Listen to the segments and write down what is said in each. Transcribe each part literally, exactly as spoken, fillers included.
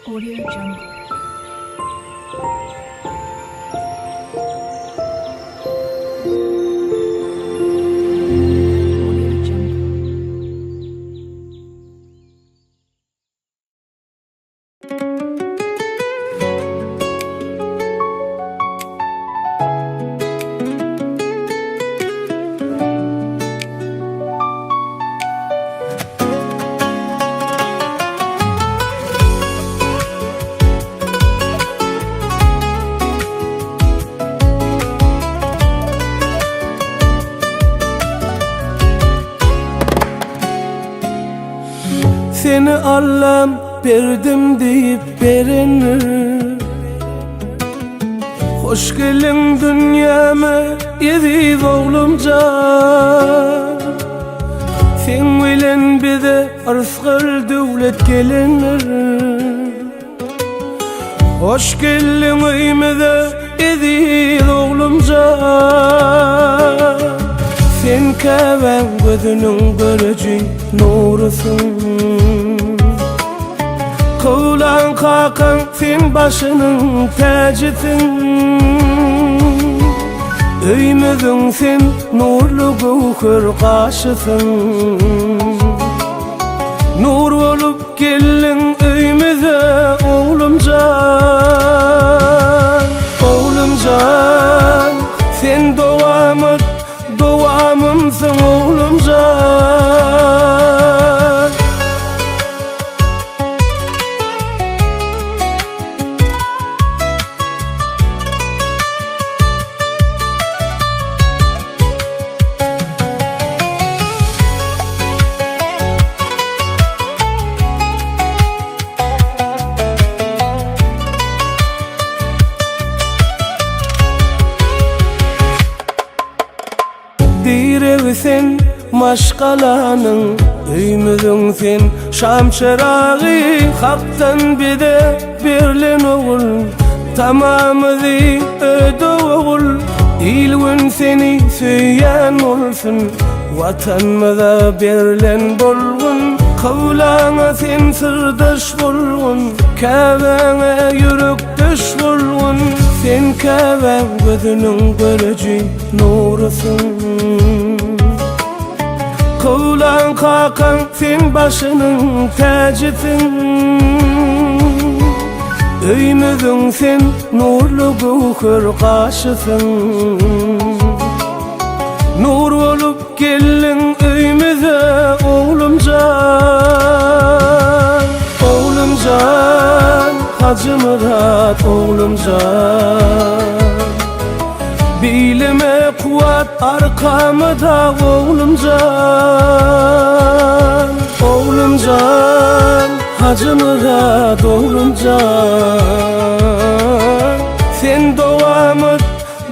Audio Jungle. Seni Allam berdim deyip berenler. Xosh keldiń dúnyama, eziz oǵlımjan. Sen menen bize ırısqıl, dáwlet kelenler. Xosh keldiń úyimize, eziz oǵlımjan. Sen Kábeń kóziniń gúrji nurısıń. Qıblań, qaqań, sen basınıń tájisiń. Úyimizdiń sen nurlı gáwhar qashısıń. Nur bolıp keldiń úyimize, oǵlımjan. Oǵlımjan, sen duwamız, duwamımsıń, oǵlımjan. Diyrew sen mashqalanıń, úyimizdiń sen shamshıraǵı. Haqtan bize berlen oǵul, tamamız úyde oǵul. Iyilgen seni súyen bolsın, Watanımızǵa berlen bolǵın. Qıblańa sen sırdash bolǵın, Kábeń úyrekdesh bolǵın. Sen Kábeń kóziniń gúrji nurısıń. Qıblań, qaqań, sen basınıń tájisiń. Úyimizdiń sen nurlı gáwhar qashısıń. Nur bolıp keldiń úyimize, oǵlımjan. Oǵlımjan, Hajımırat, oǵlımjan. Biyleme quwat arqamıda, oǵlımjan. Oǵlımjan, Hajımırat, oǵlımjan. Sen duwamız,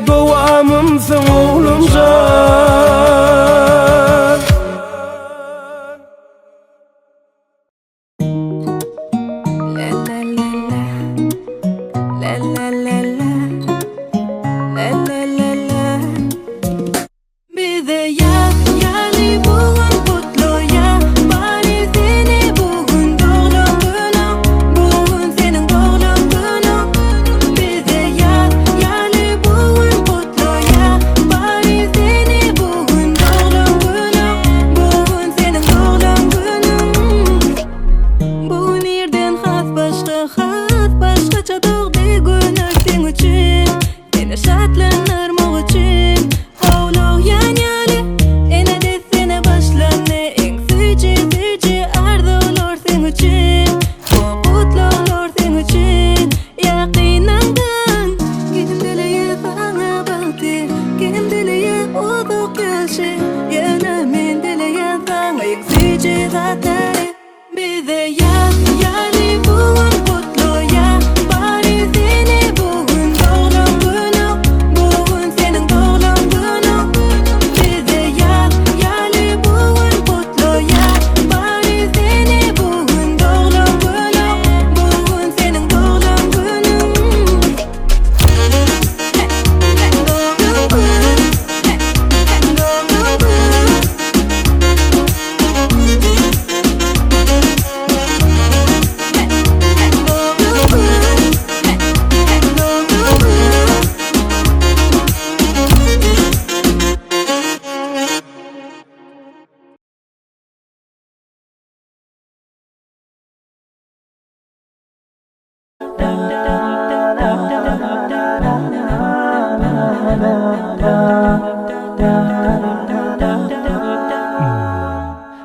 duwamımsıń, oǵlımjan. Bize ya, yaǵnıy búgin qutlı ya, Bari, seni búgin tuwılǵan kúniń, búgin seniń tuwılǵan kúniń.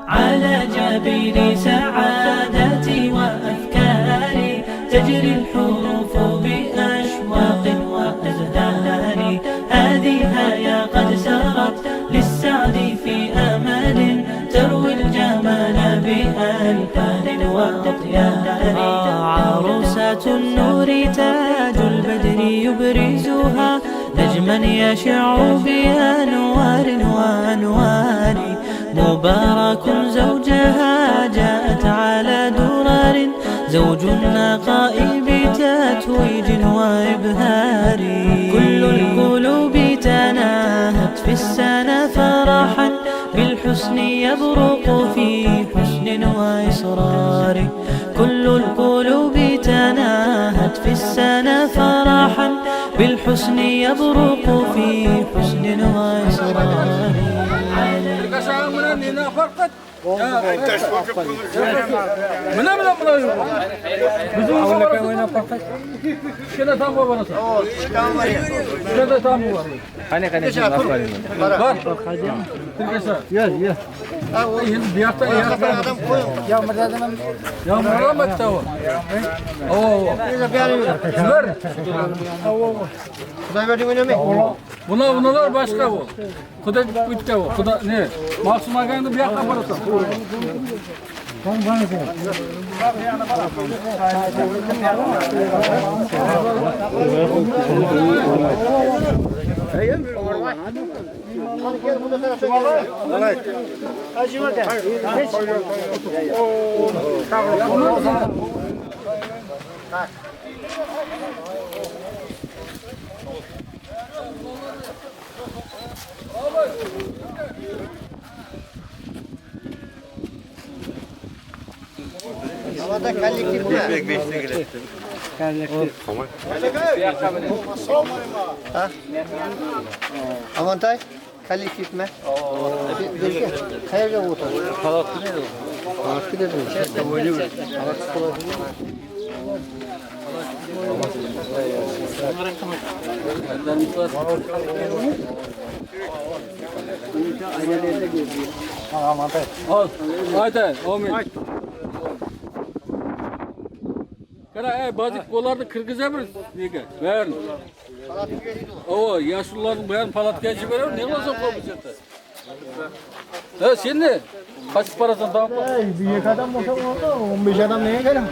على جبين سعادتي وأفكاري تجري الحروف بأشواق وأزهار. هذه هيا قد سرت للسعد في أمل تروي الجمال بألحان وأطيار. عروسة النور تاج البدر يبرزها نجما يشع بأنوار وأنوار. مبارك زوجها جاءت على درر زوج النقاء بتتويج وإبهار. كل القلوب تناهت في السنا فرحا بالحسن يبرق في حسن وإصرار. كل القلوب تناهت في السنا فرحا بالحسن يبرق في حسن وإصرار. Mine, mine, mına. Biziń xabarımız. Kishkene tamǵa barasań. Kishkene tamǵa bar. Qáne, qáne, sen bar. Bar. Tirkesha. Yur, yur. Endi bu jaqta, bu jaqta. Yamırdadı ma? Yamırdadı ma, kitap o? Awa, awa. Jiber. Quday berdi, oynamay. Buna, bunalar basqa ol. Quda, quda, quda, ne? Maqsum aǵańdı bu jaqqa aparasań. Havada kollektiv. Kollektiv. Ha? Amantay, kollektiv me? Berke, qayerge otırsın? Palatki dedi. Palatki dedim. Palatki. Al, aytayın, amin. Qara, ey, Bazik, olardı kirgize bir nege, bárin. Awa, yashullardıń bárin palatkaǵa jiberever, ne qılasań qol bul jerde? Há, sen ne? Qashıp barasań, tamam ba? Ey, bir eki adam bolsa boladı, on bes adam nege kerek?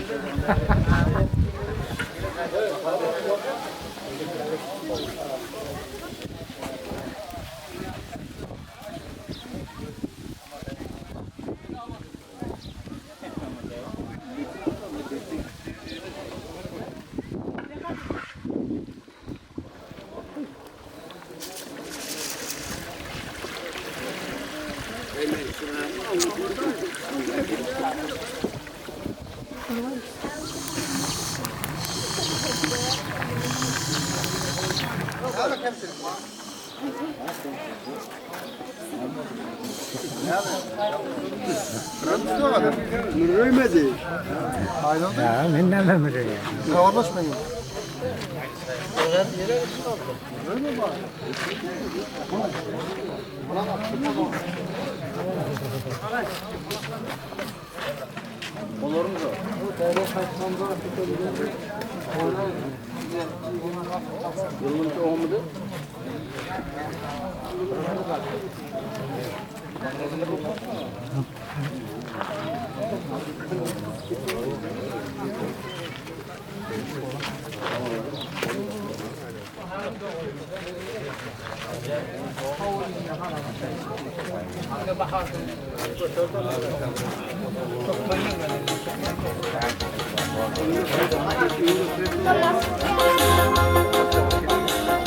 Mürreyme dey. Ya, men neme mürreyim? Xabarlash menen.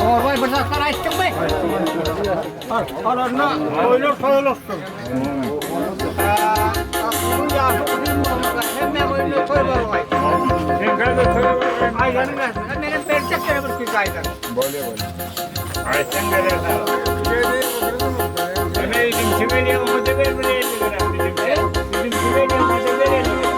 Orbay, bir zatlar ayttıń ba? Al, al, al, toylar toylasın. Bugün yazıq bugün bolmasa, hemme kóyinde toy bar ǵoy. Sen qayda toy bar? Aylanıń qasında, men hám berjek bir kúydi aydan. Bole, bole. Aytsań, beredi. Ana, úzim kemeliye umıtı ber, bir elli gram úzim. Úzim kemeliye umıtı ber, elli gram.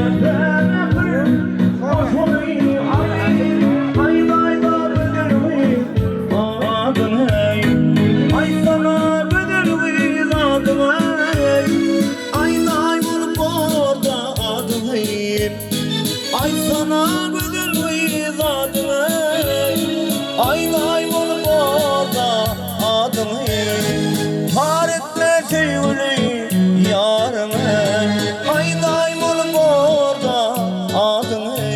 Aytsa, gózel qız adıń-ay. Ayday bolıp orta adıń-ay. Aytsana, gózel qız adıń-ay. Ayday bolıp orta adıń-ay. Tar etme, sóygili yarıń-ay. Ayday bolıp orta adıń-ay.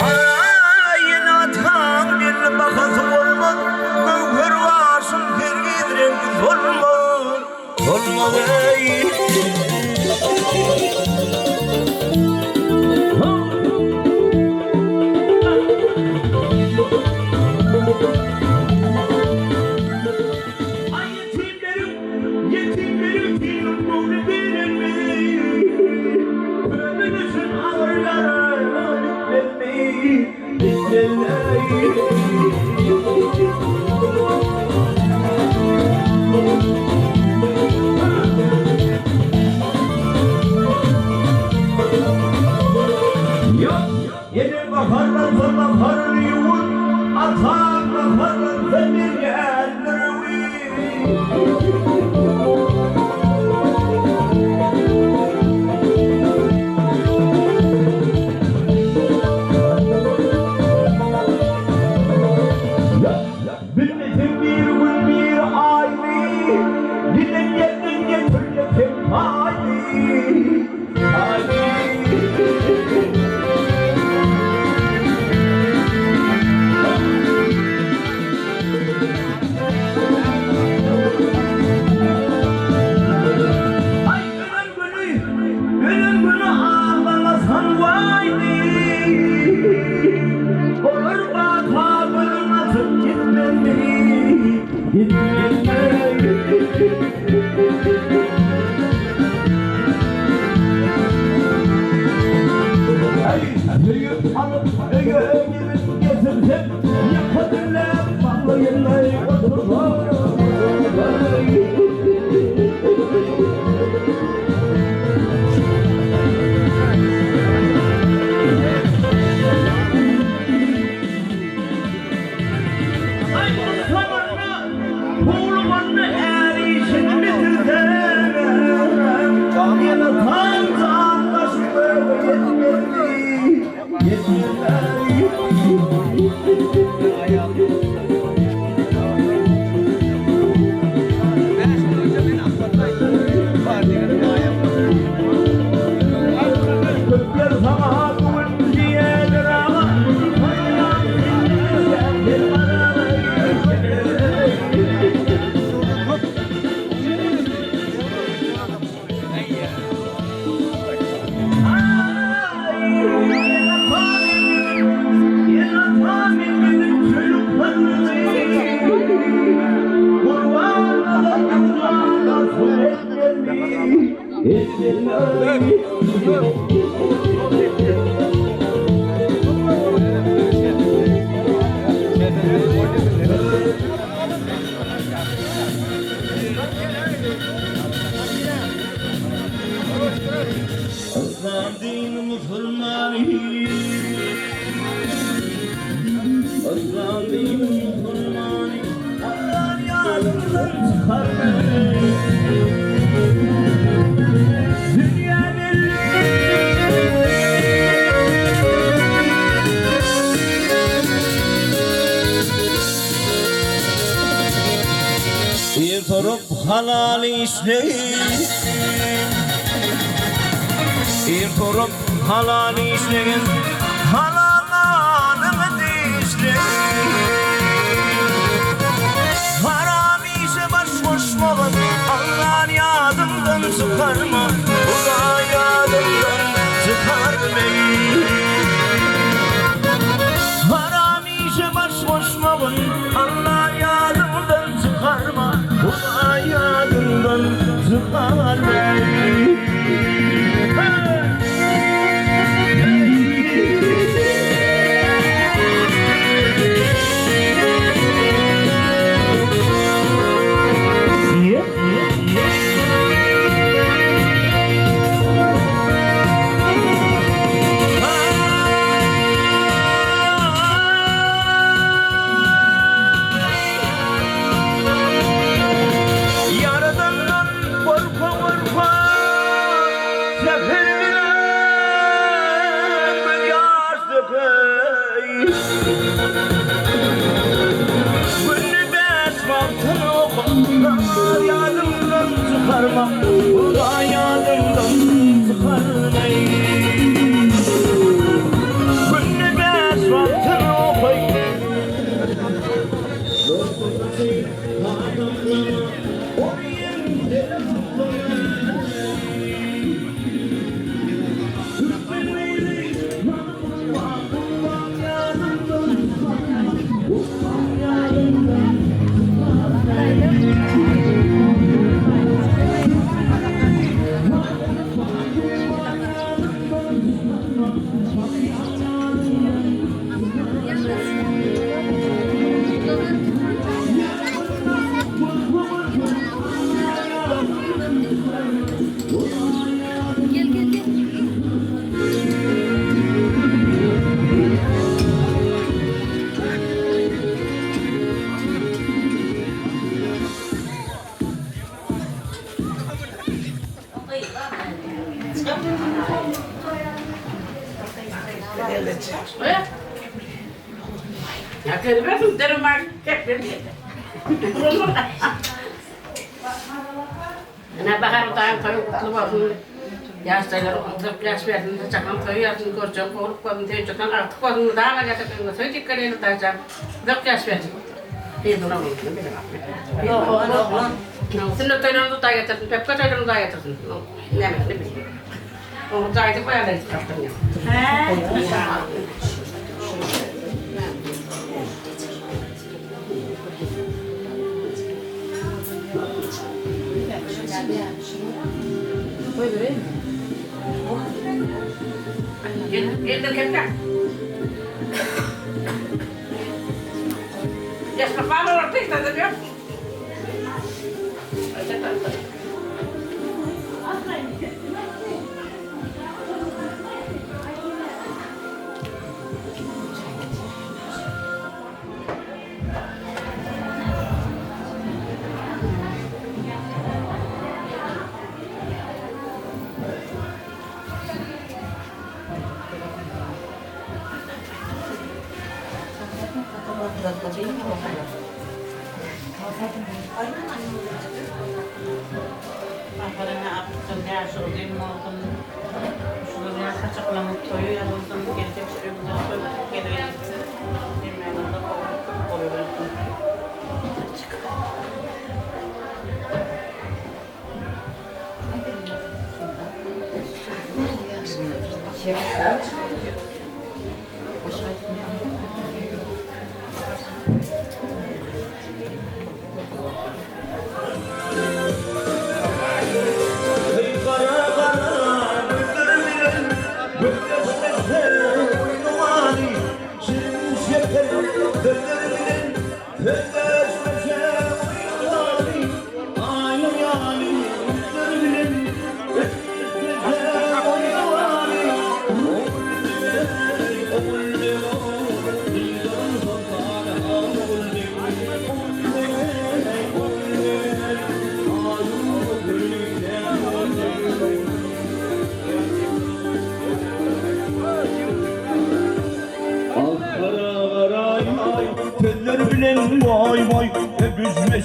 Ay, ene-atań belli bahası bolmaz, gáwher basım tergiz reńgiz bolmaz. Bolmaz, ey. Ay, yetimleriń, yetimleriń sıyınıp kóńli berenmey, kóńli ushın aǵır yara bermey. Ene baharlansa, baharlı yuwın, ata baharlansa, mergenli Bilmesem bir kún, bir ay, dilerlerden getirmesem pay. Ólen kúni, ólen kúni aldamasqan waydı. Olar baqqa gúlin atıp ketpedi. Islam dini musulman, Islam dini musulman, Allanıń yadınnan Er turıp halal isle. Er turıp halal islegin, halal adıńdı isle. Haram ise bash qoshmawın, Allanı yadıńdan shıqarma, Quday yadıńdan shıqarmay. Haram ise bash qoshmawın, Alla yadıńdan shıqarma, Quday yadıńdan shıqarmay. Yaradannan qorqa-qorqa, sáher menen gúl yaz. Kúnde bes waqtın oqıp, yadıńnan shıqarma, Quday yadıńnan shıqarmay. Kúnde bes waqtın oqıp, Ákeliberdim, dırma kep bermedi. Mına Bahar atayıń toyı qutlı bolsın. Jaslaylar uzaq jas bersin, jaǵan toy yapsın, kórseń, quvırıq bolsın, sen júrttan artıq bolsın, daǵı jatırdıń, toy tek keledi, dayjań. Uzaq jas bersin. Endi mına bolsın, mine. Oǵlan, oǵlan. Sünnet toylarıńdı da getirsin, pepke toylarıńdı da getirsin. Neme, neme. Oǵlan aytıp qoyardı, aytıp taptırın. Há. Qoy bereyin. Gel, gel, gel, gel. Jasqa balalar tez tazalap. Aparana aptın, yashıl dem bolsın. Ushılar ya saçaqlanıp toyı ya bolsın, kelip evde toy kelip, demlerinde qoyıp, qoyıp.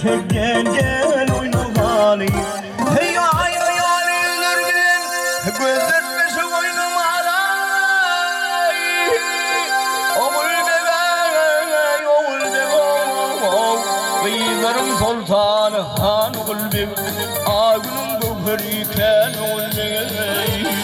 Sevgen gel oynaǵalı. Hey, ay, ay, ay, gúzertpeshe oynamalı. Oǵulbek, ay, Oǵulbek, ow, ow. Qızlarım soltanı xan Oǵulbek. Ay, gúnim gáwhar eken Oǵulbek.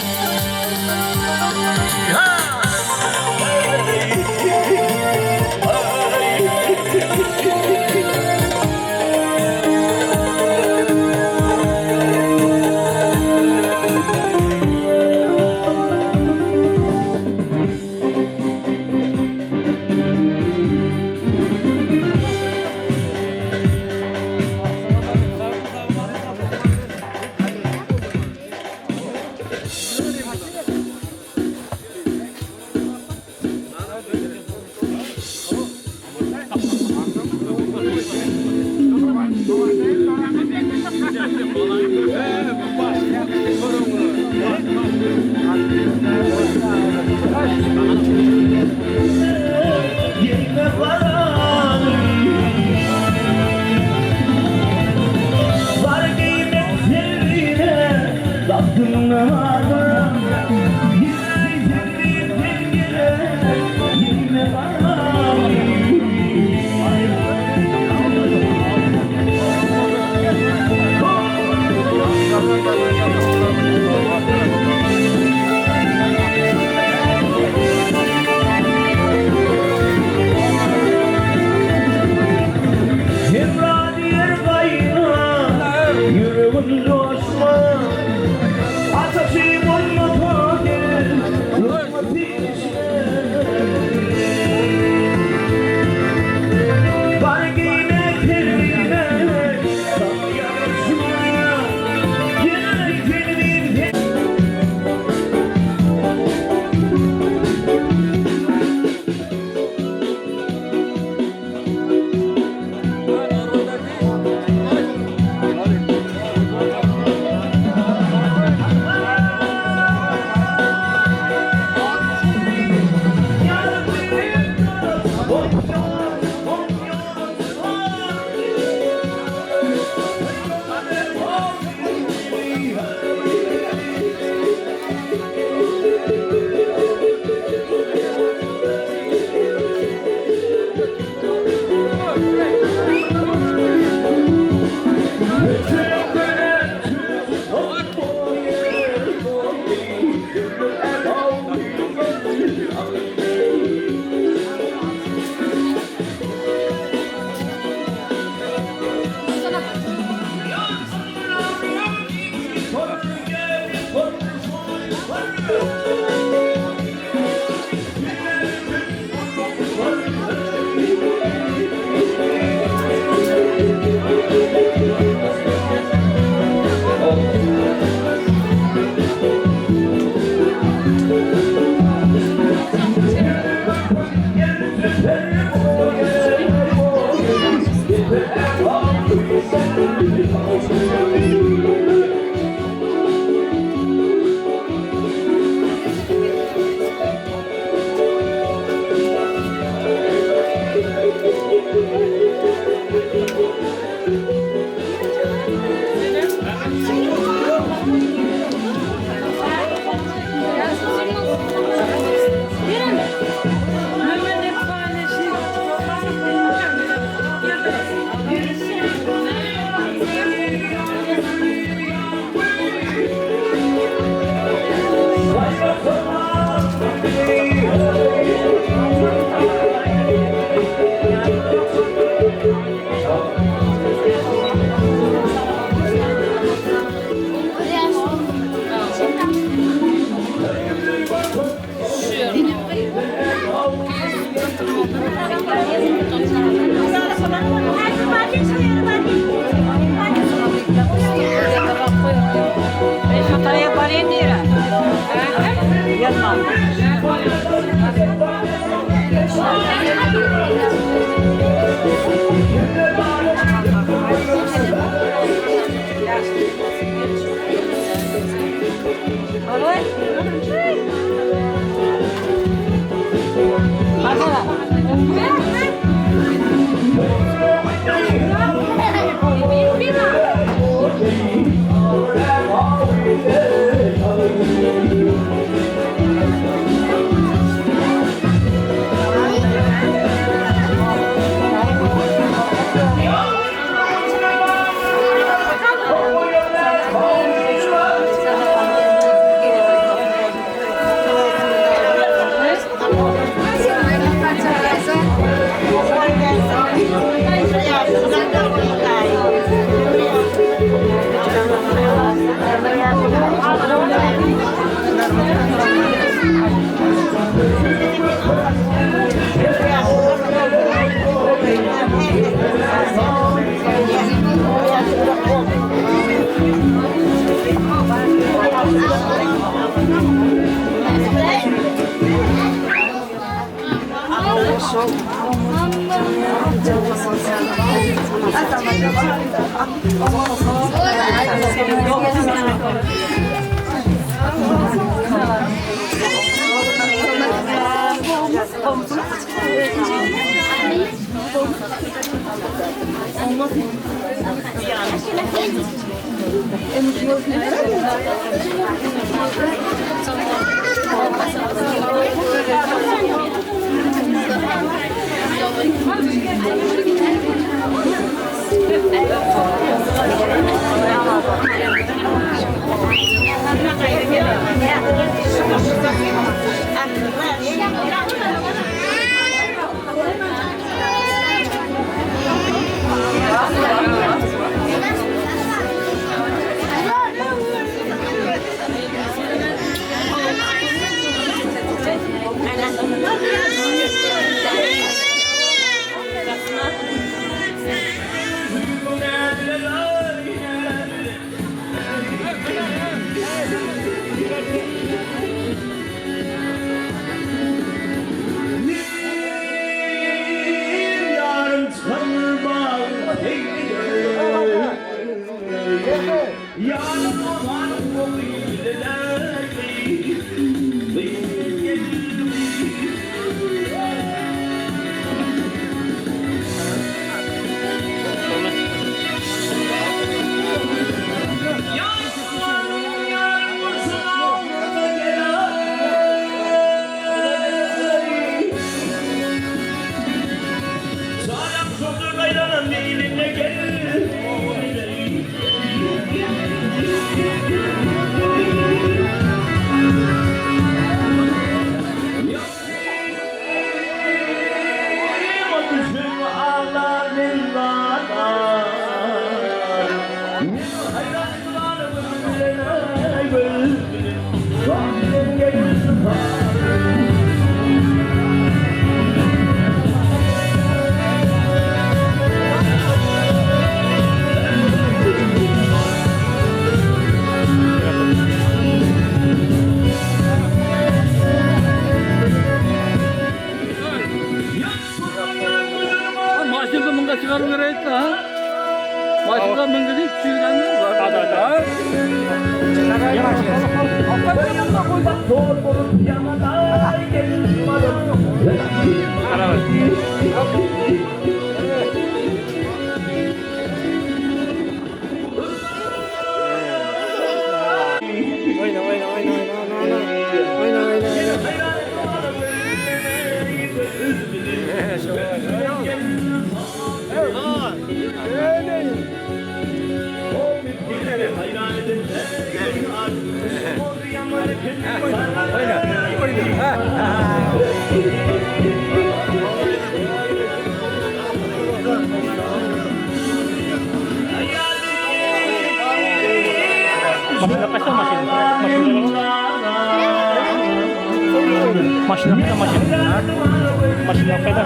Hemra diyer qayna, júregim josma, atashı bolma toke. Mashinamdı mıńǵa shıǵarıw kerek edi, ha? Mashinamdı mıńǵa deyip, túsirgen. Oyna, oyna, oyna, oyna, oyna, oyna. Oyna, oyna, oyna. Mashina qayda mashina? Mashina qayda mashina? Mashina qayda?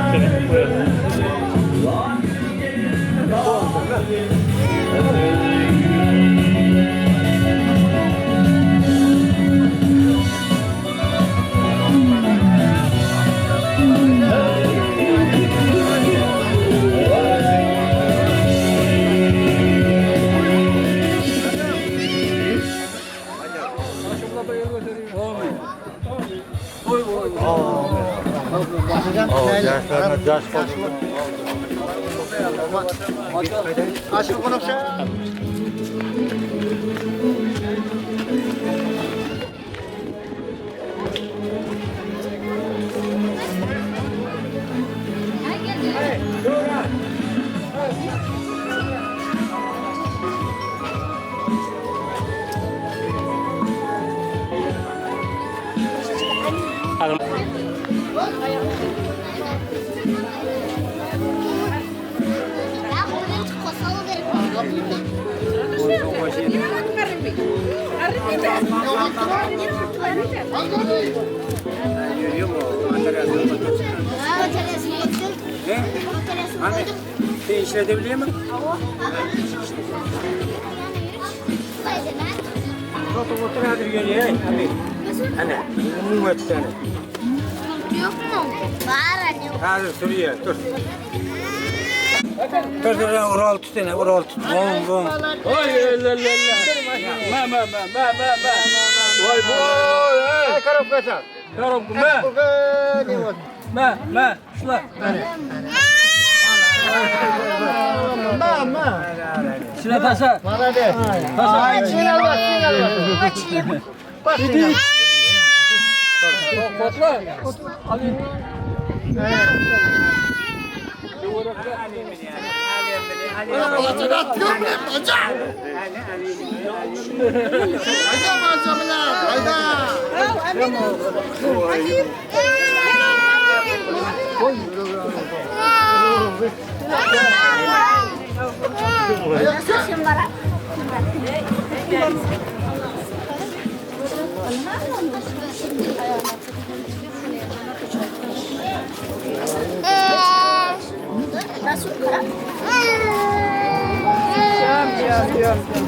Sen ishlete bileme? Tutıp otıradı, ey, áne. Áne, mıń ótti, áne. Yoq mı? Házir túrge, tur. Tur, tur, Ural tut, ene, Ural tut. Boń, boń. Oy, la, la, la. Ma, ma, ma. Oy, boy, ey. Ay, korobka sal. Korobka, ma. Korobka, ne boldı? Ma, ma, ushla. Ma, ma. Ishine tasa. Молодец. Tasa. Ay, sen alba, sen alba. Qotla.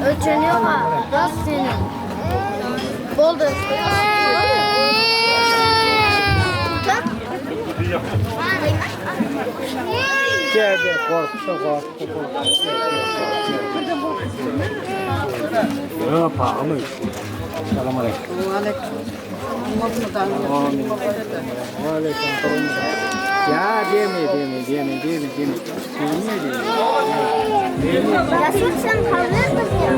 Ölçeniyor ha. Nasıl senin? Boldı. Gel, gel, qorqıtsa, qorqıtsa, qorqıtsa. Yoq, paǵım. Salam aleykum. Amin. Aleykum salam. Ya, deme, deme, deme, deme, deme. Deme, deme. Deme. Rasul, sen qalırsın ya.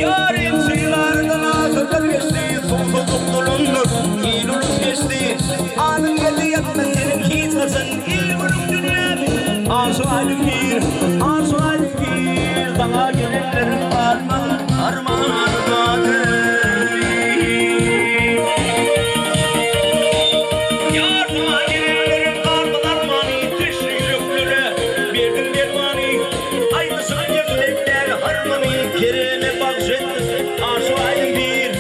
Yar, endi sıylardan asırlar geçti, sońsızlıq qolındı, el ulıs geçti. Adıń keldi yadıma seniń, hesh qashan el gúliń dúnya. Arshıǵa aytıp ber, arshıǵa aytıp ber, jańa kelenlerim arman, arman, arman. Yar, jańa kelenlerim arman, arman, teshti júrekleri, berdim dermanı. Aytısıń ertendegi harmanı, kereme baǵ jetsin, arshıǵa aytıp ber,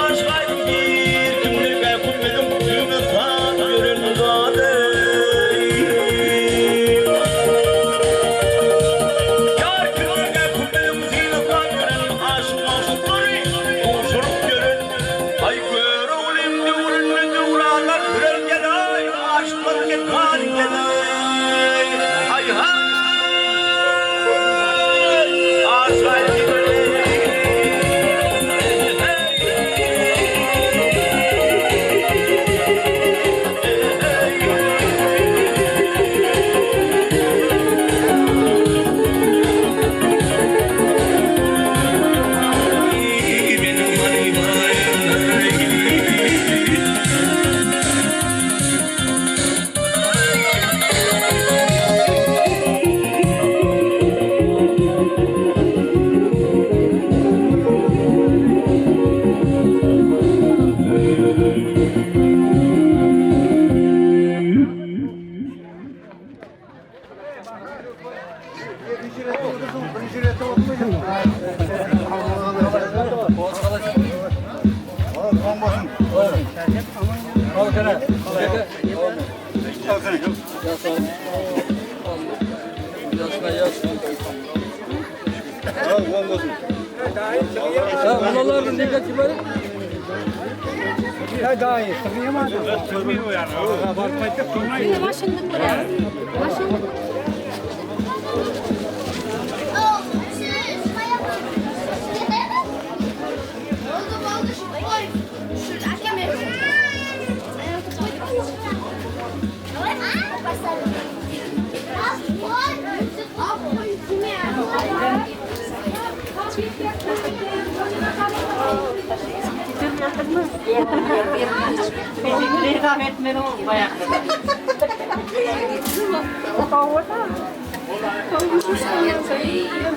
arshıǵa aytıp ber, kimlerge kúnmediń, júrme sat joren zadı. Yar, kimlerge kúnmediń, júrme sat joren, ashıq mashıqları ushırıp joren. Ay, kóriwlim, dewrime dewralar kúrelgen, ay, ashıqlar ketken eken, ay, ay, hay, ashıǵa aytıp ber. Al, oń bolsın. Ha, mınalardıń negativi bar. Mine, mashinni kóremiz. Mashinni. Boldı, boldı. Oy, shúr, ákeme.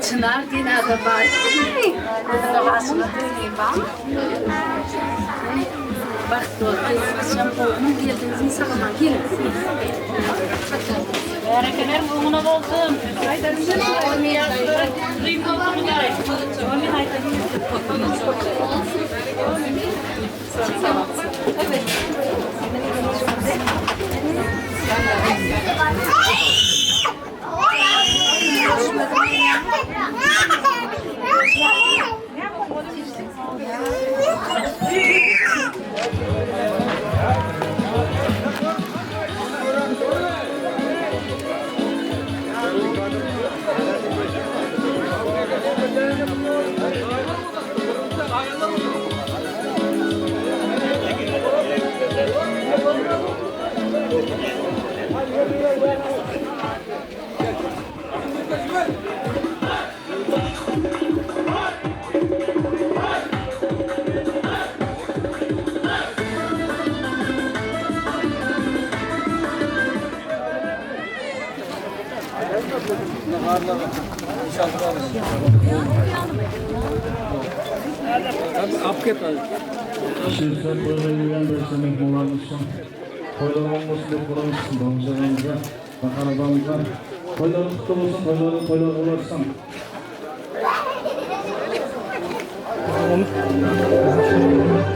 Çınar degen adam bar. Baxıtlı bol, kelin qashan qolınan keldińiz, saǵaman keliń. Bárekeler, ońına bolsın. Qıyın boldı, Quday. Ámin aytıń. Alıp ket. Shıqsa qoyǵan bir sene bolamız. Qoylarımız dep qoramız, bağışlaǵanımızǵa. Bahar apamızǵa toylarıńız qutlı bolsın, toylarıń toylar bolasın.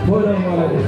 Toylar mubarek.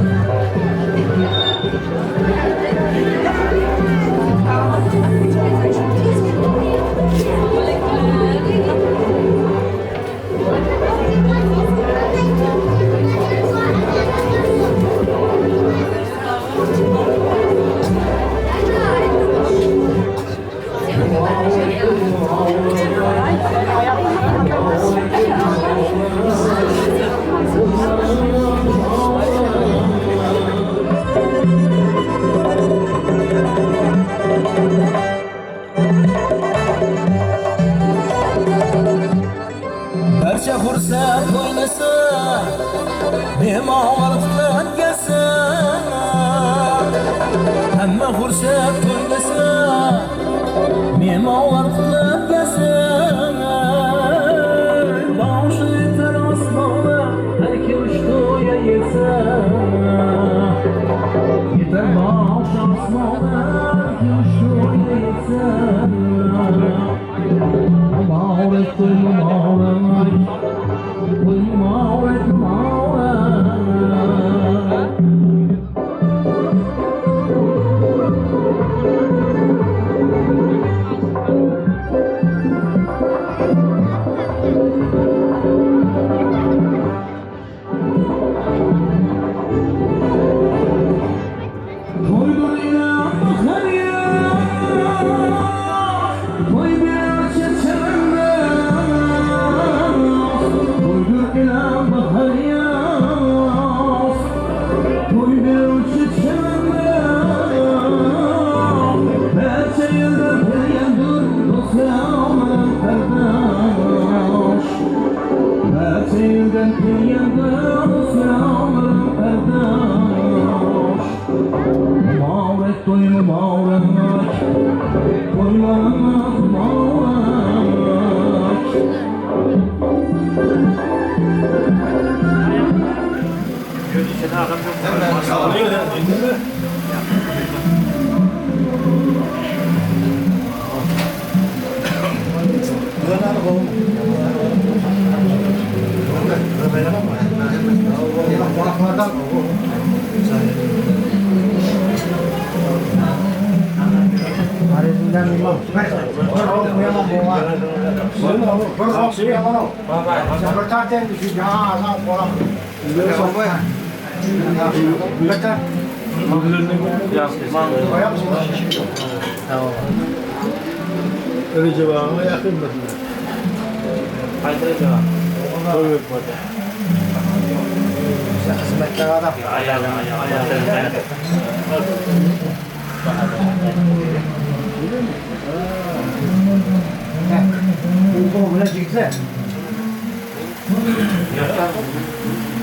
Bárshe xursat boynısı, mehmanlar qutlı ánkesi. Hámme xursat boynısı, mehmanlar qutlı ánkesi. Bawshı eter asmanı, hár kim toy iesi. Eter bawshı asmanı, hár kim toy iesi. Mubarek toy, mubarek. Toy mubarek, mubarek. Toydur ila bahar yaz, toy bershi chaman naz. Toydur ila bahar yaz, toy bershi chaman naz. Bárshe elden kelgendur doslar menen qardash. Bárshe elden kelgendur doslar menen qardash. Mubarek toy, mubarek. Toylarıńız mubarek. Bir tart endi, jańa azan qoram. Yaqshı, man. Tamam. Rejep aǵaǵa yaqın. Qaysı Rejep aǵa? Kóbek bada. Xızmetli adam. Ayal, ayal, ayal. Bul mına jigitler.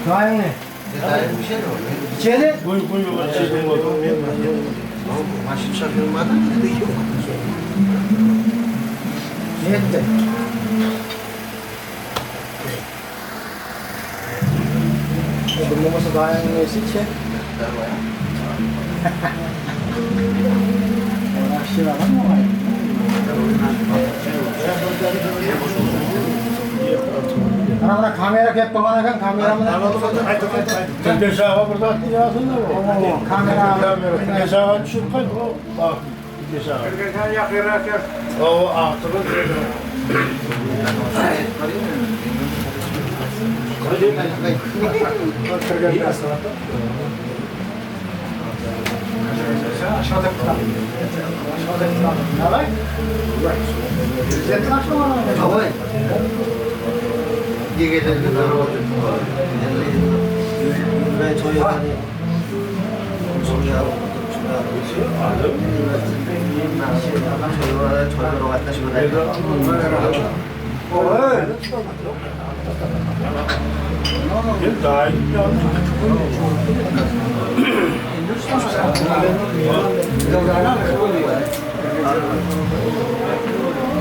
Dayıń ne? Dayım ishedi ǵoy. Ishedi? Qoy, qoy, olar ishedi. Mashina shoferi ma da? Neti? Bul bolmasa dayıńnıń nesi ishe? Ana, ana kamera kelip turǵan eken, kamera menen. Tildesh aǵa bir zat deyasın da, o. Kamera. Tildesh aǵa túsirip qayt, o. Baq, Tildesh aǵa. Awa, artıǵı.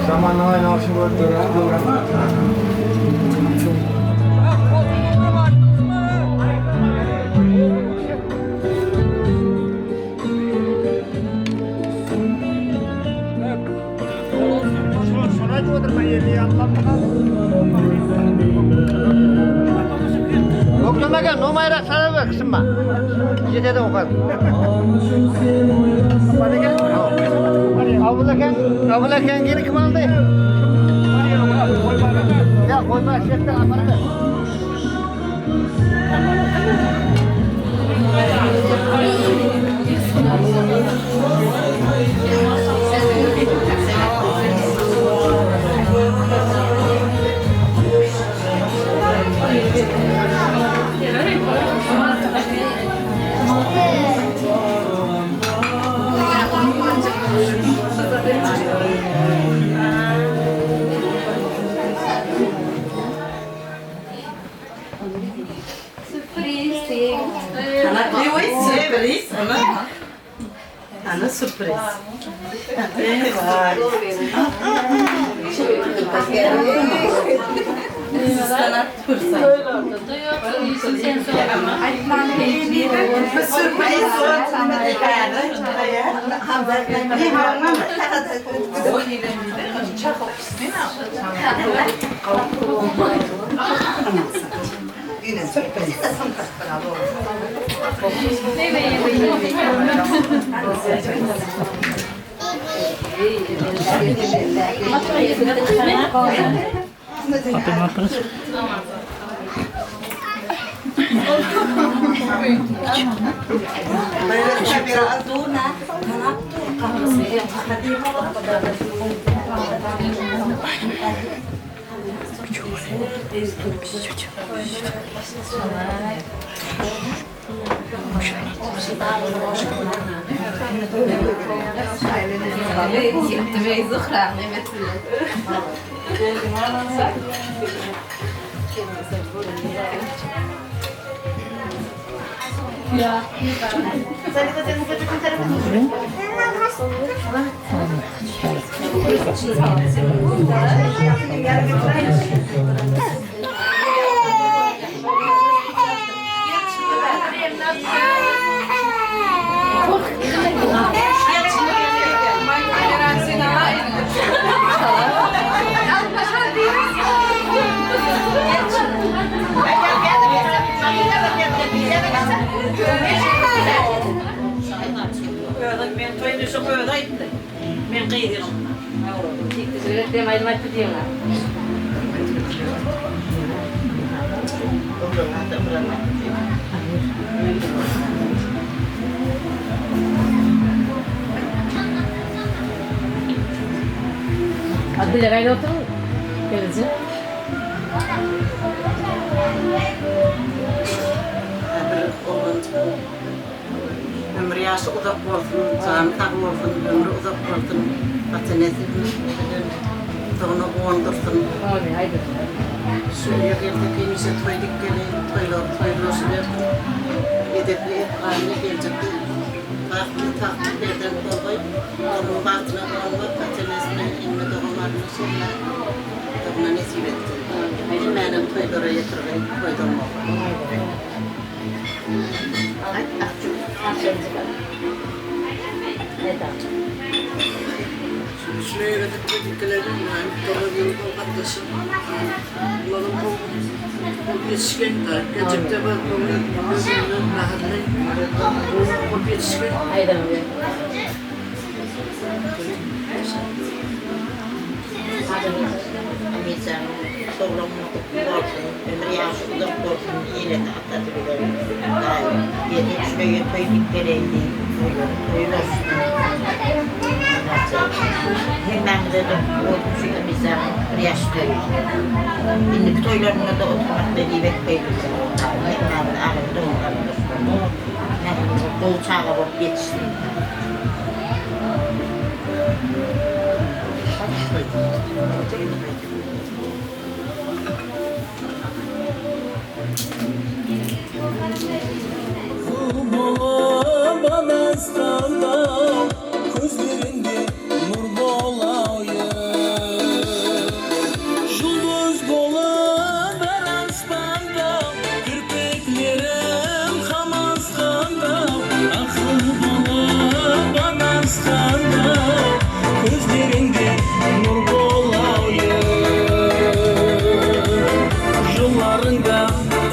Zamannıń aynalıshın kórip tur. Sonı aytıp otırman, elli altıdan. Doktor aka, nomayraq sala ber, qısınma. Jetedi oqan. Abıl aka, Abıl aka, keli kim aldı? Ya, qoyma, shetten apara ber. Sürpriz. Ana, oy, sürpriz, ana. Ana, sürpriz. Ey, vay. Sürpriz. Men toyın ushın qoydı ayttı. Men qıyınım. Tekte jigit dem aytpaydı deymen. Abdilla, qayda otırıń? Keldi. Hádir oǵlan. Ómir yası uzaq bolsın, janı saq bolsın, ómiri uzaq bolsın. Ata-enesi bilen tıǵını ońdırsın. Ámin, aydıń. Sóyle keldi, keyinse toy dep keleyin, toylar, toylar bersin. Edepli, etqanlı, keljekte baxıtlı, taxtlı perzent bolǵay. Onıń baxtına quwanmaq, ata-enesine, inime, doǵamarına solla. Tıǵına nesip etsin. Hámmeniń toyları ettirgey, toydan bolǵay. Bolsın, ómir yaşı uzaq bolsın, ele de ata tili de. Erkek júregi toy dep keleyin, toylar, toylar. Hemmeńizge de bolsın, shu Emizań bir yaş toy. Endigi toylarıńda da otırmaq nesip etpeydi. Hemmeńiz aǵır doǵımlar, dostlar. Hemmeńiz ul çaǵa bolıp jetissin. Bul bolıp adasqanda, kózlerińde nur bolawı. Juldız bolıp hár aspanda, kirpiklerim qamasqanda, aqıl bolıp adasqanda, kózlerińde nur bolawı. Jıllarıńda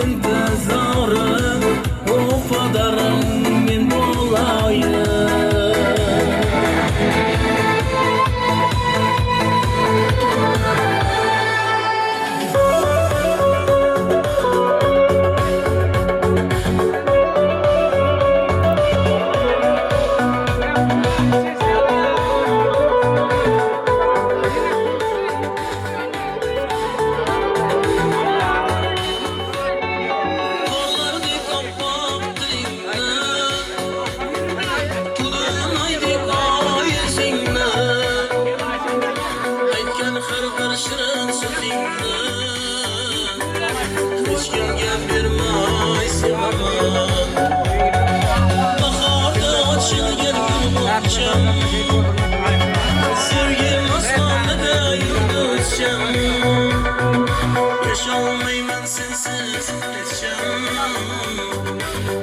intizarı, wafadarıń men bolayın. Tuwǵan aydek ayızıńdı, aytqan hár bir shırın sózińdi hesh kimge bermay sen aman. Baharda ashılǵan gúl ǵoysham, sóygen asmanıday yuldızsham, yashay almayman sensiz.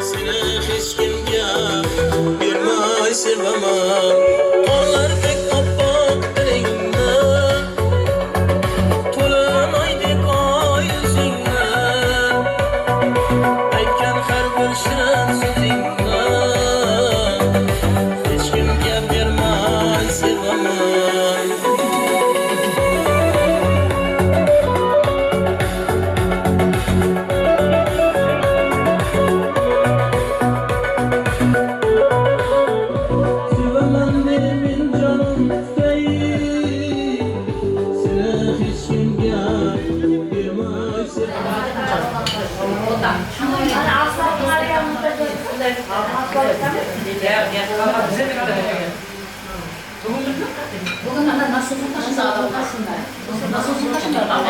Seni hesh kimge bermay sevaman. Qorlar tek appak tilińni, to'lin oydek oyisińni, aytgan har bir shirin so'zingni hesh kimga bermay sevaman. Sevaman de men janım, seni hesh kimge bermay sevaman. Búgin ana nasosın qashan alıp qasında. Nasosın qashan alıp.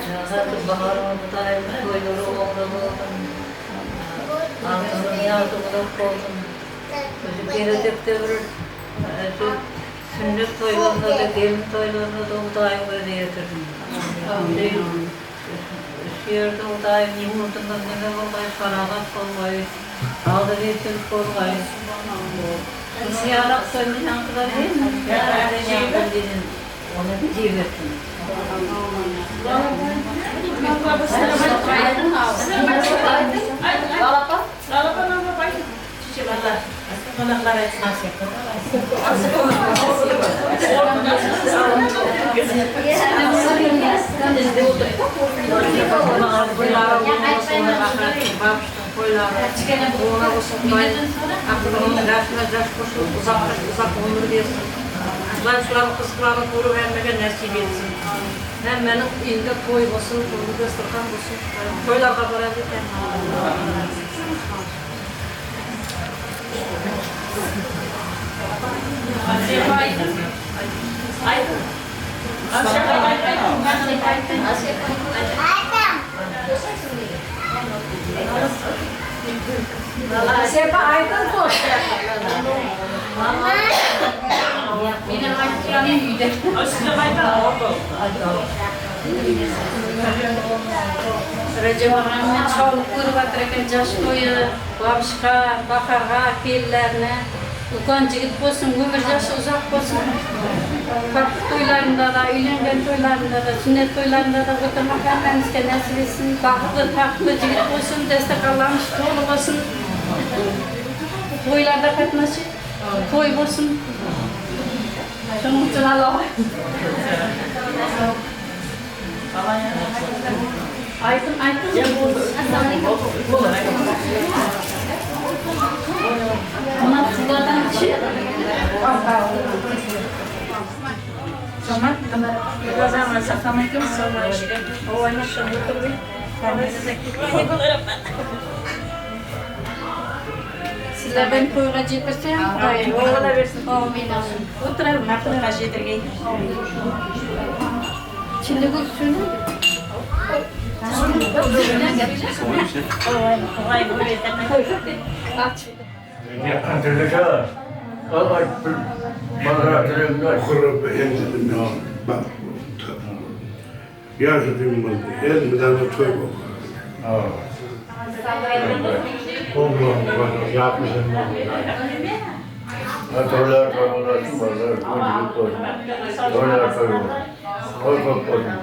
Jazatı baharı qudayım, toyları ońda bolsın. Altınıń yazı uzaq bolsın. Ózi kelejakta bir, e, shu súnnet toylarına da, kelin toylarına da qudayım ózi etsin. Ámin. Berdi Qudayım, imutımız neme bolǵay, paraxat bolǵay, aldıretilik bolǵay. Zıyaraq sóymeyen qılar endi, bári jaqın denen onı da jey bersin. Balapa? Balapa, Qonaqlar aytsın. Qoyları, qoyları, ońa bolsın, Qudayım. Aqırın jasına jas qosıp, uzaq, uzaq ómir bersin. Qudayım shulardıń qızıqların kóriw hámmege násiyp etsin. Hámmeniń úyinde toy bolsın, toylı dasturxan bolsın. Toylarǵa baradı eken. Sepa, aytıń, qos. Rajab aǵamız shawlıp kórip atır eken, jas toyı, babıshqa, Baharǵa, kelinlerine. Úlken jigit bolsın, ómir jası uzaq bolsın. Párklik toylarında da, úylengen toylarında da, súnnet toylarında da otırmaq hámmeńizge násip etsin. Baxıtlı, taxtlı jigit bolsın, dasturxanlarımız tolı bolsın. Toylarda qatnasıp, toy bolsın. Shunıń ushın alaw. Aytıń, aytıń. Mına qızlardan kishi. Samat, mına qızlardan saxlamaydı, saxlamaydı. Oy, otur. Sizlerden toyǵa jetirsem, Qudayım. Amin, amin. Amin, amin. Otırarmız. Maqtatqa jetirgey. Ishinde kóp sóylemeydi. Al, ayt, bir bazar tilegimdi ayt. Qurıp, endi mına, baq. Yası degen boldı. Endi mınadan toy boldı. Awa. Toylar, toylar, toylar, toylar, toylar, toylar. Toylar, toylar. Toy kóp bolsın.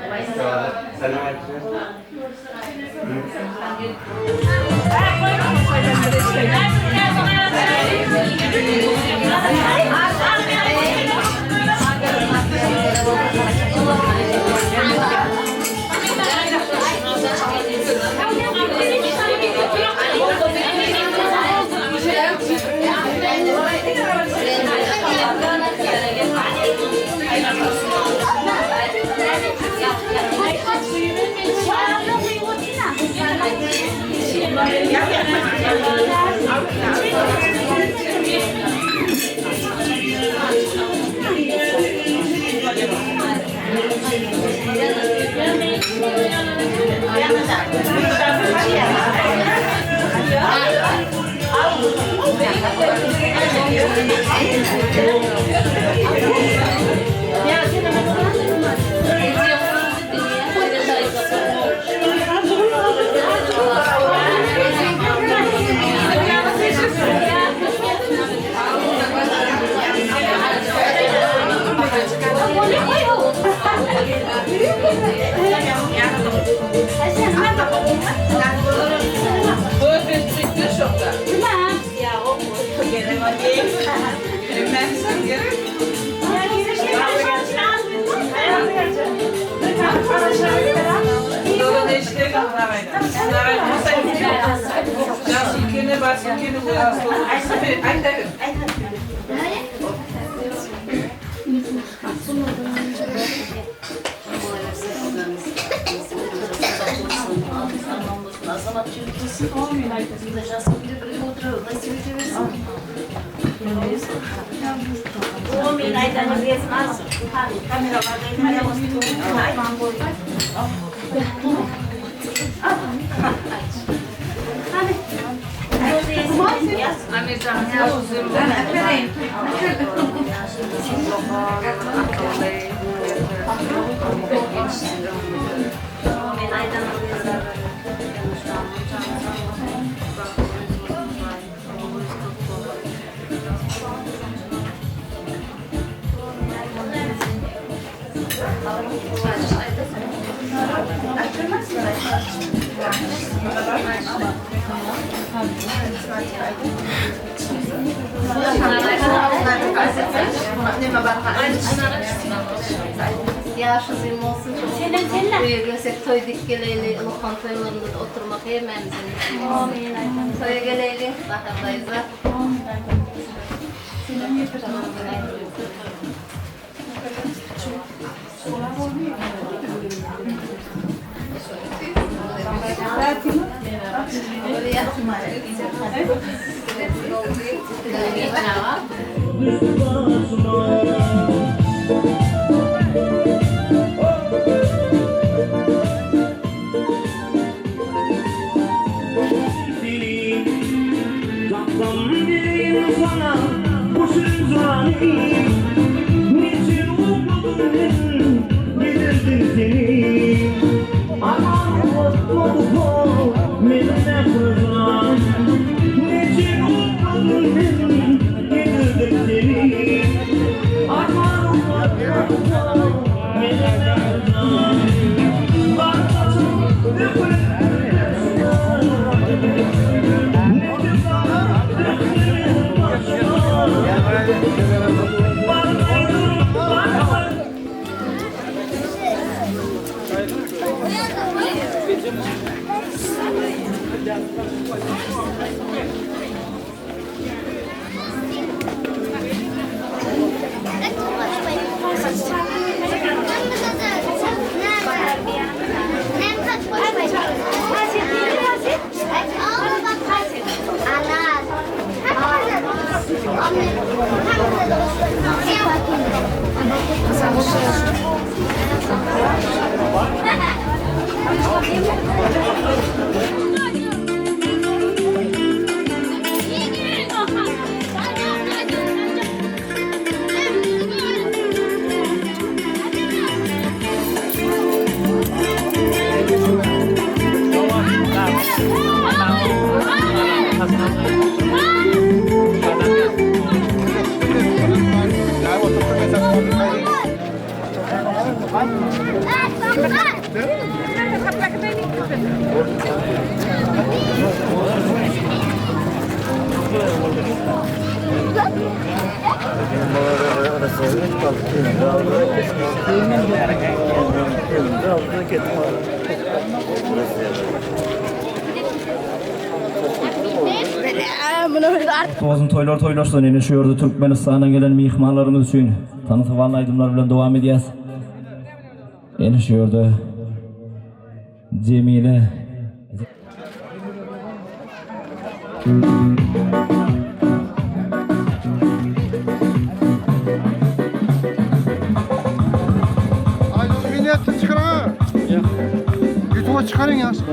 Jası úlkeni, bası úlkeni, ayta ber. Azamat jigit bolsın. Amin, ayta. Jası kúnde birge otırıw násip ete bersin. Amin, ayta bersin. Kameralardı aytqan. Amirjan, men aytaman. Yaqshı uzın bolsın. Úyge kelsek, toy dep keleyli, uluǵan toylarında da otırmaq hememizden. Toyǵa keleyli, Baharlayza. Tapsam deyin saǵan xúsh janım, neshe uqladım men, ne derdiń seni? Arman uqladım meniń aqırı janım, neshe uqladım men, ne derdiń seni? Arman uqladım. Toǵızın toylar toylasın, ene, usı jerde Túrkmenstannan kelen miymanlarımız ushın tanıtıp alǵan aydımlar menen dawam etemiz. Ene, usı jerde Jamila. Ay, meni ayttı, shıqarań. Youtubega shıqarıń, yaqshı.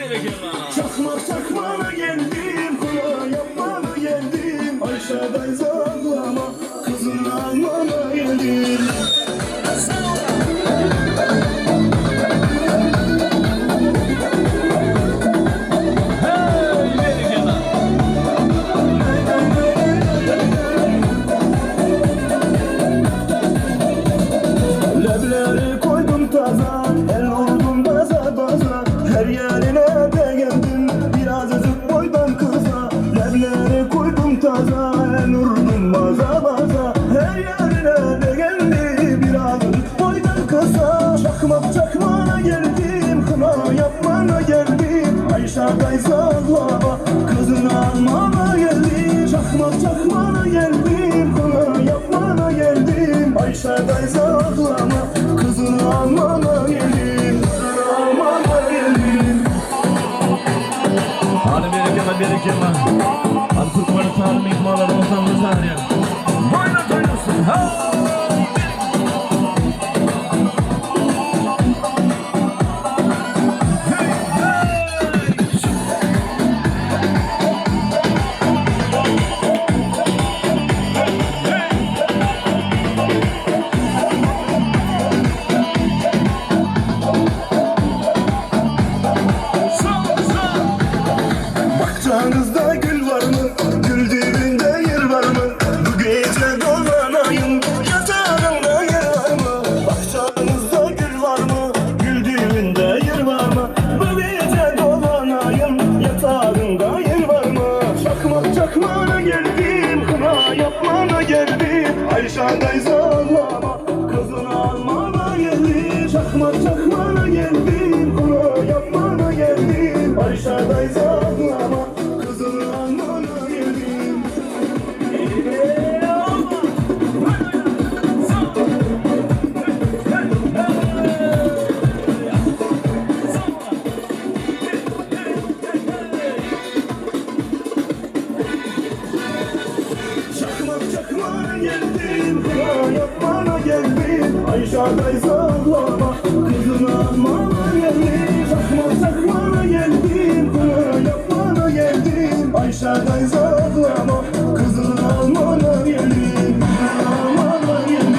Chaqmaq chaqmana keldim, qına yapmana keldim, Ayshaday zıqlama, qızın almana keldim. Lebleri qoydım taza, el urdım baza-baza, hár yerine begendim, birazcık boydan qısa. Lebleri qoydım taza, el urdım baza-baza, hár yerine begendim, birazcık boydan qısa. Chaqmaq chaqmana keldim, qına yapmana keldim, Ayshaday zıqlama, qızın almana keldim. Chaqmaq chaqmana keldim, qına yapmana keldim, Ayshaday zıqlama, qızın almana keldim, qızın almana keldim. Hali berekella, berekella. Hali kúlkimani tanı mehmanlar bolsańızlar ya. Oyna toynasın. Ha! Bağçańızda gúl barmı? Gúl dibinde er barmı? Bu gece dolanayın, yataǵıńda er barmı? Bağçańızda gúl barmı? Gúl dibinde er barmı? Bu gece dolanayın, yataǵıńda er barmı? Chaqmaq chaqmana keldim, qına yapmana keldim, Ayshaday zıqlama, qızın almana keldim. Chaqmaq chaqmana keldim, qına yapmana keldim, Ayshaday zıqlama, qızın almana keldim. Chaqmaq chaqmana keldim, qına yapmana keldim, Ayshaday zıqlama, qızın almana keldim. Chaqmaq chaqmana keldim, qına yapmana keldim, Ayshaday zıqlama, qızın almana keldim, qızın almana keldim.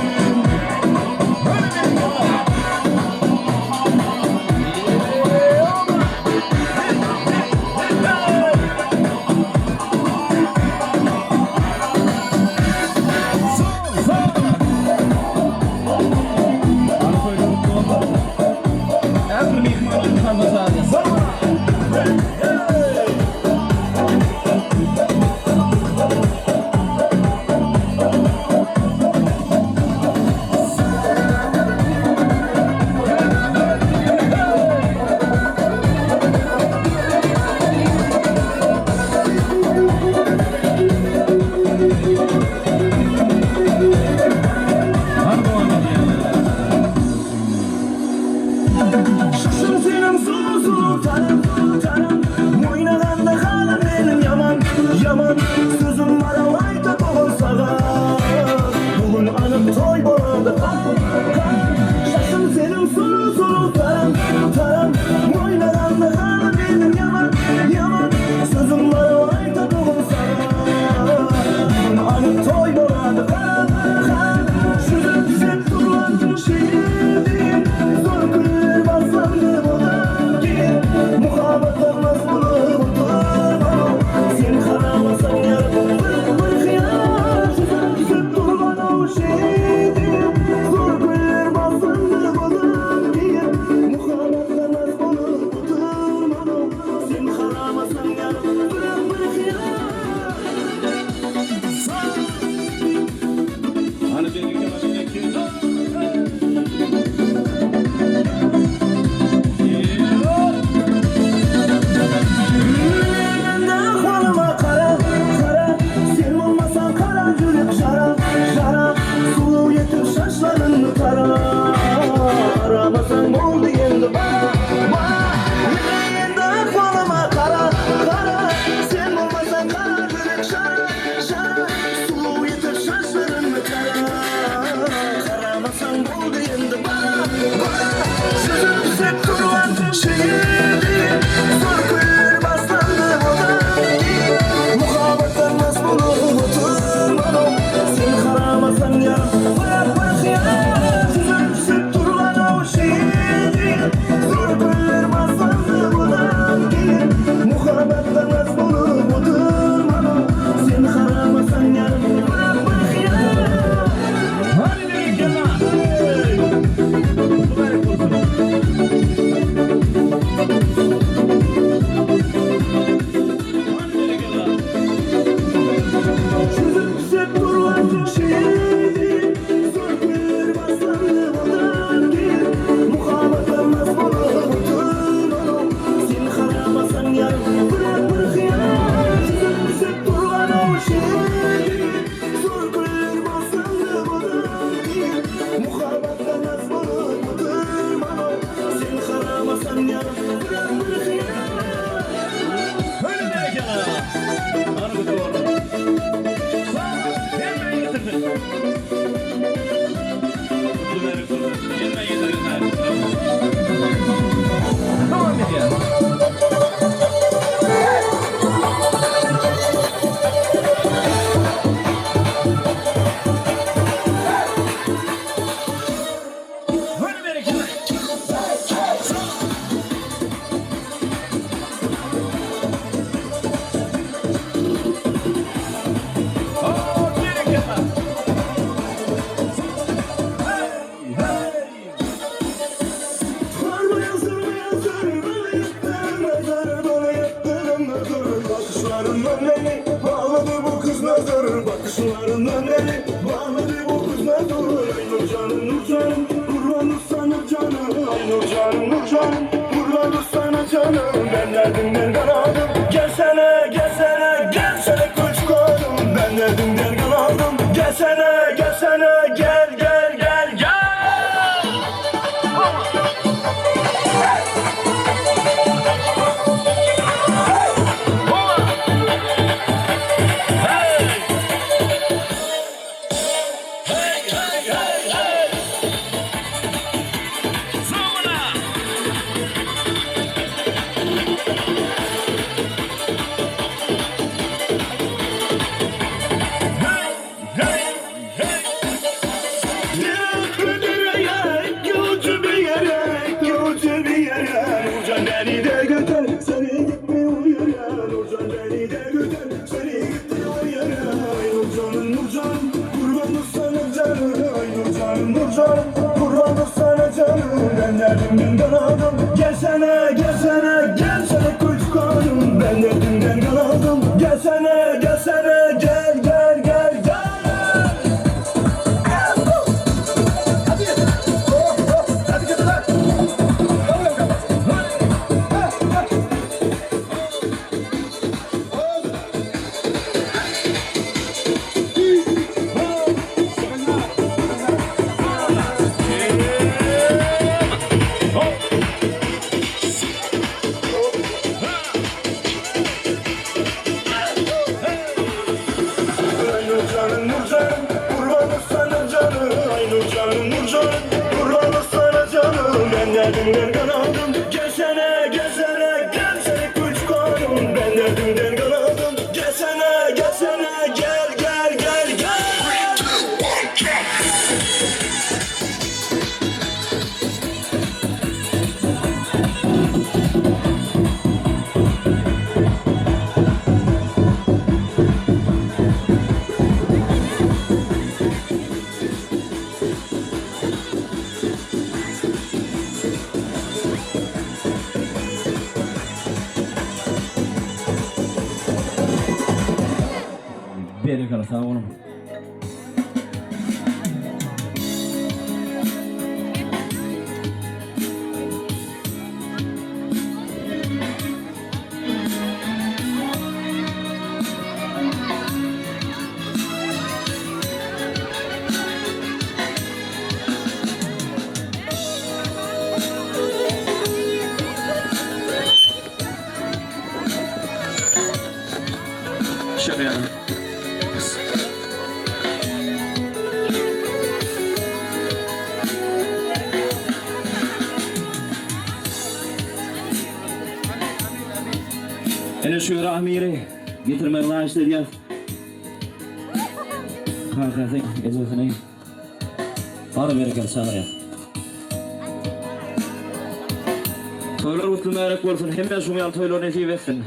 Var mı dep o qızlardı, ay Nurjanım, Nurjanım, qurban ursa Nurjanım, ay Nurjanım, Nurjanım, qurban ursa Nurjanım, men derdim, men qanadım, kelsene, kelsene, kelsene, kúsh qanım, men derdim, men qanadım, kelsene, kelsene, kel, kel, kel, kel. Gelsene, gelsene, gelsene, kúsh qanım, men derdim, men qanadım. Gelsene, gelsene, gel, gel, gel, gel. Ay Nurjanım, Nurjanım, qurban ursa Nurjanım, ay Nurjanım, Nurjanım, qurban ursa Nurjanım, men derdim, men qanadım. Gelsene, gelsene, gelsene, kúsh qanım, men derdim, men qanadım. Gelsene, gelsene, gel, gel, gel, gel. Berekella, saw bolıń. Shıǵıyadı. Ine, shu Rahmiri getirmey lan ishlerge. Qaqasıń, ezesine. Barı berekella, shaǵırıya. Toylar qutlı, múbárek bolsın. Hemme juwmayan toylar nesip etsin.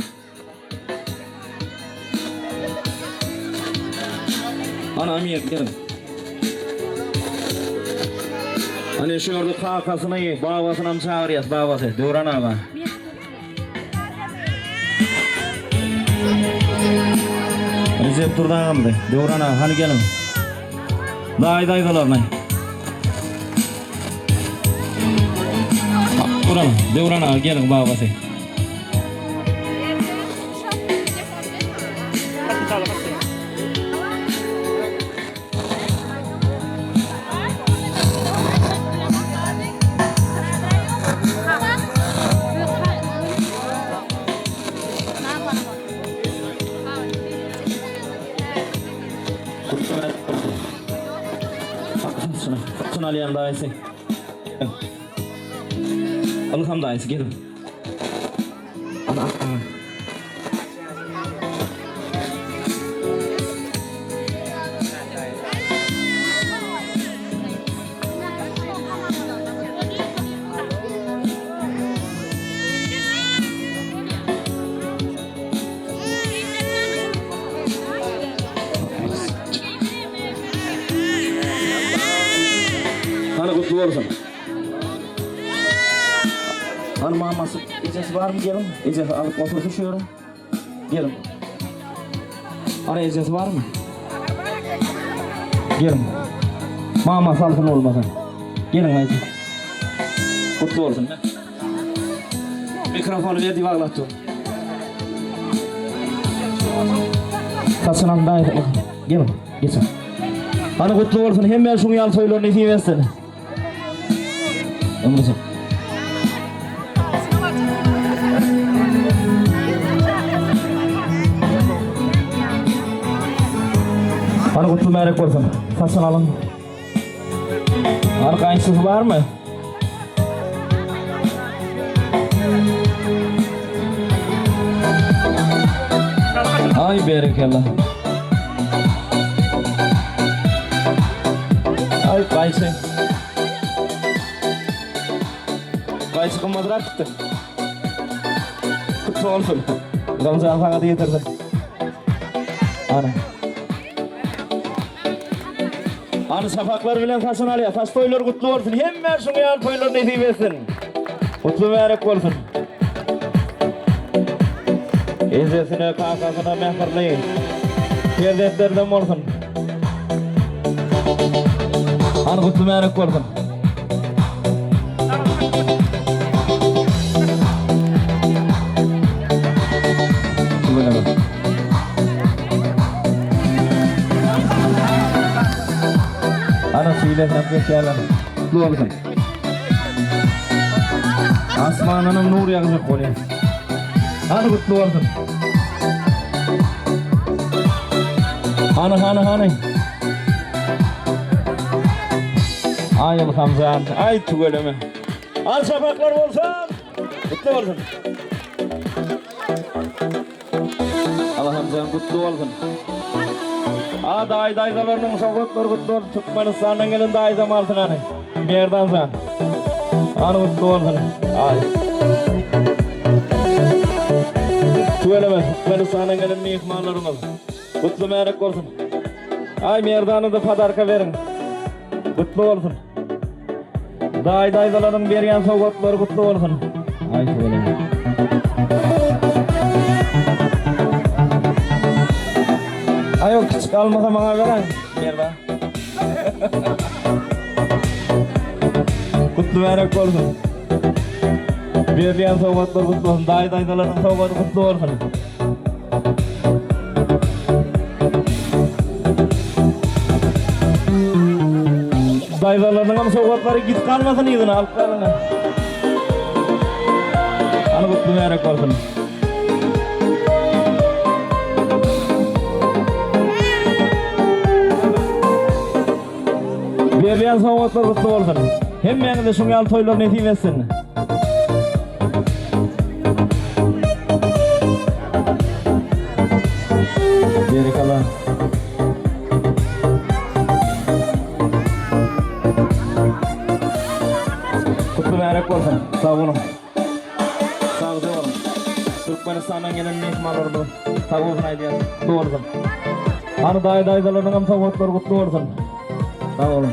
Ana, Amir, kel. Ana, shu jerde qaqasını, babasın hám shaqırıyasız, babası, Dewran aǵa. Rezep turdı aǵamdı, Dewran aǵa, qáne keliń. Daydı aydalarına. Dewran aǵa, Dewran aǵa, keliń, babası. Qutlı bolsın. Qutlı bolsın, Aliyan dayısı. Ilham dayısı, keliń. Ana, ana, ana. Qáne, qutlı bolsın. Qáne, maması, ejesi barmı, keliń? Ejesi alıp otırsın shu jerin. Keliń. Ana, ejesi barmı? Geliń. Mama salqın bolmasın. Geliń, Aysa. Qutlı bolsın. Mikrofonı berdi, baǵlap tur. Qasınan da aytayıq. Geliń, geçin. Qani, qutlı bolsın. Hemme shunyalı toylar nesip etsin. Ömrisi. Qani, qutlı márek bolsın. Qasın alıń. Arqayınshısı barmı? Ay, berekella. Ay, qaysı? Qaysı qımbatıraq kútti? Qutlı bolsın. Ramzan saǵan da getirdi. Ana. Anı shapaqlar bilen qasın alya. Qas toylar qutlı bolsın. Hemme shunyalı toylar nesip etsin. Qutlı márek bolsın. Ejesine, qaqasına mehirli perzentlerden bolsın. Anı qutlı márek bolsın. Ana, sıylasam ketkenler. Qutlı bolsın. Asmanınıń nur yaǵıp qoyayın. Qani, qutlı bolsın. Qani, qani, qani. Ay, Ilhamjan, ay, túweleme. Al, shapaqlar bolsın. Qutlı bolsın. Ilhamjan, qutlı bolsın. A, dayı-dayzalarınıń sawqatları qutlı bolsın. Túrkmenistannan kelen dayızam alsın, qani. Merdanjan. Qani, qutlı bolsın. Ay. Túweleme, Túrkmenistannan kelen miymanlarımız. Qutlı márek bolsın. Ay, Merdanı da podarka beriń. Qutlı bolsın. Dayı-dayzalardıń bergen sawqatları qutlı bolsın. Ay, sóyleme. Ay, ol kichik almasa, mańa bereń. Merba. Qutlı márek bolsın. Bergen sawqatlar qutlı bolsın. Dayı-dayzalardıń sawqatı qutlı bolsın. Dayılardıń hám sawqatları git qalmasın, izin alıp barıń. Anı qutlı márek bolsın. Bergen sawqatlar qutlı bolsın. Hemmeńizge shunyalı toylar nesip etsin. Berekella. Qutlı márek bolsın. Saw bolıń. Saw bolıń. Túrkmenistannan kelen miymanlarımız saw bolsın, aytayıq. Qutlı bolsın. Anı dayı-dayzalardıń hám sawqatları qutlı bolsın. Saw bolıń.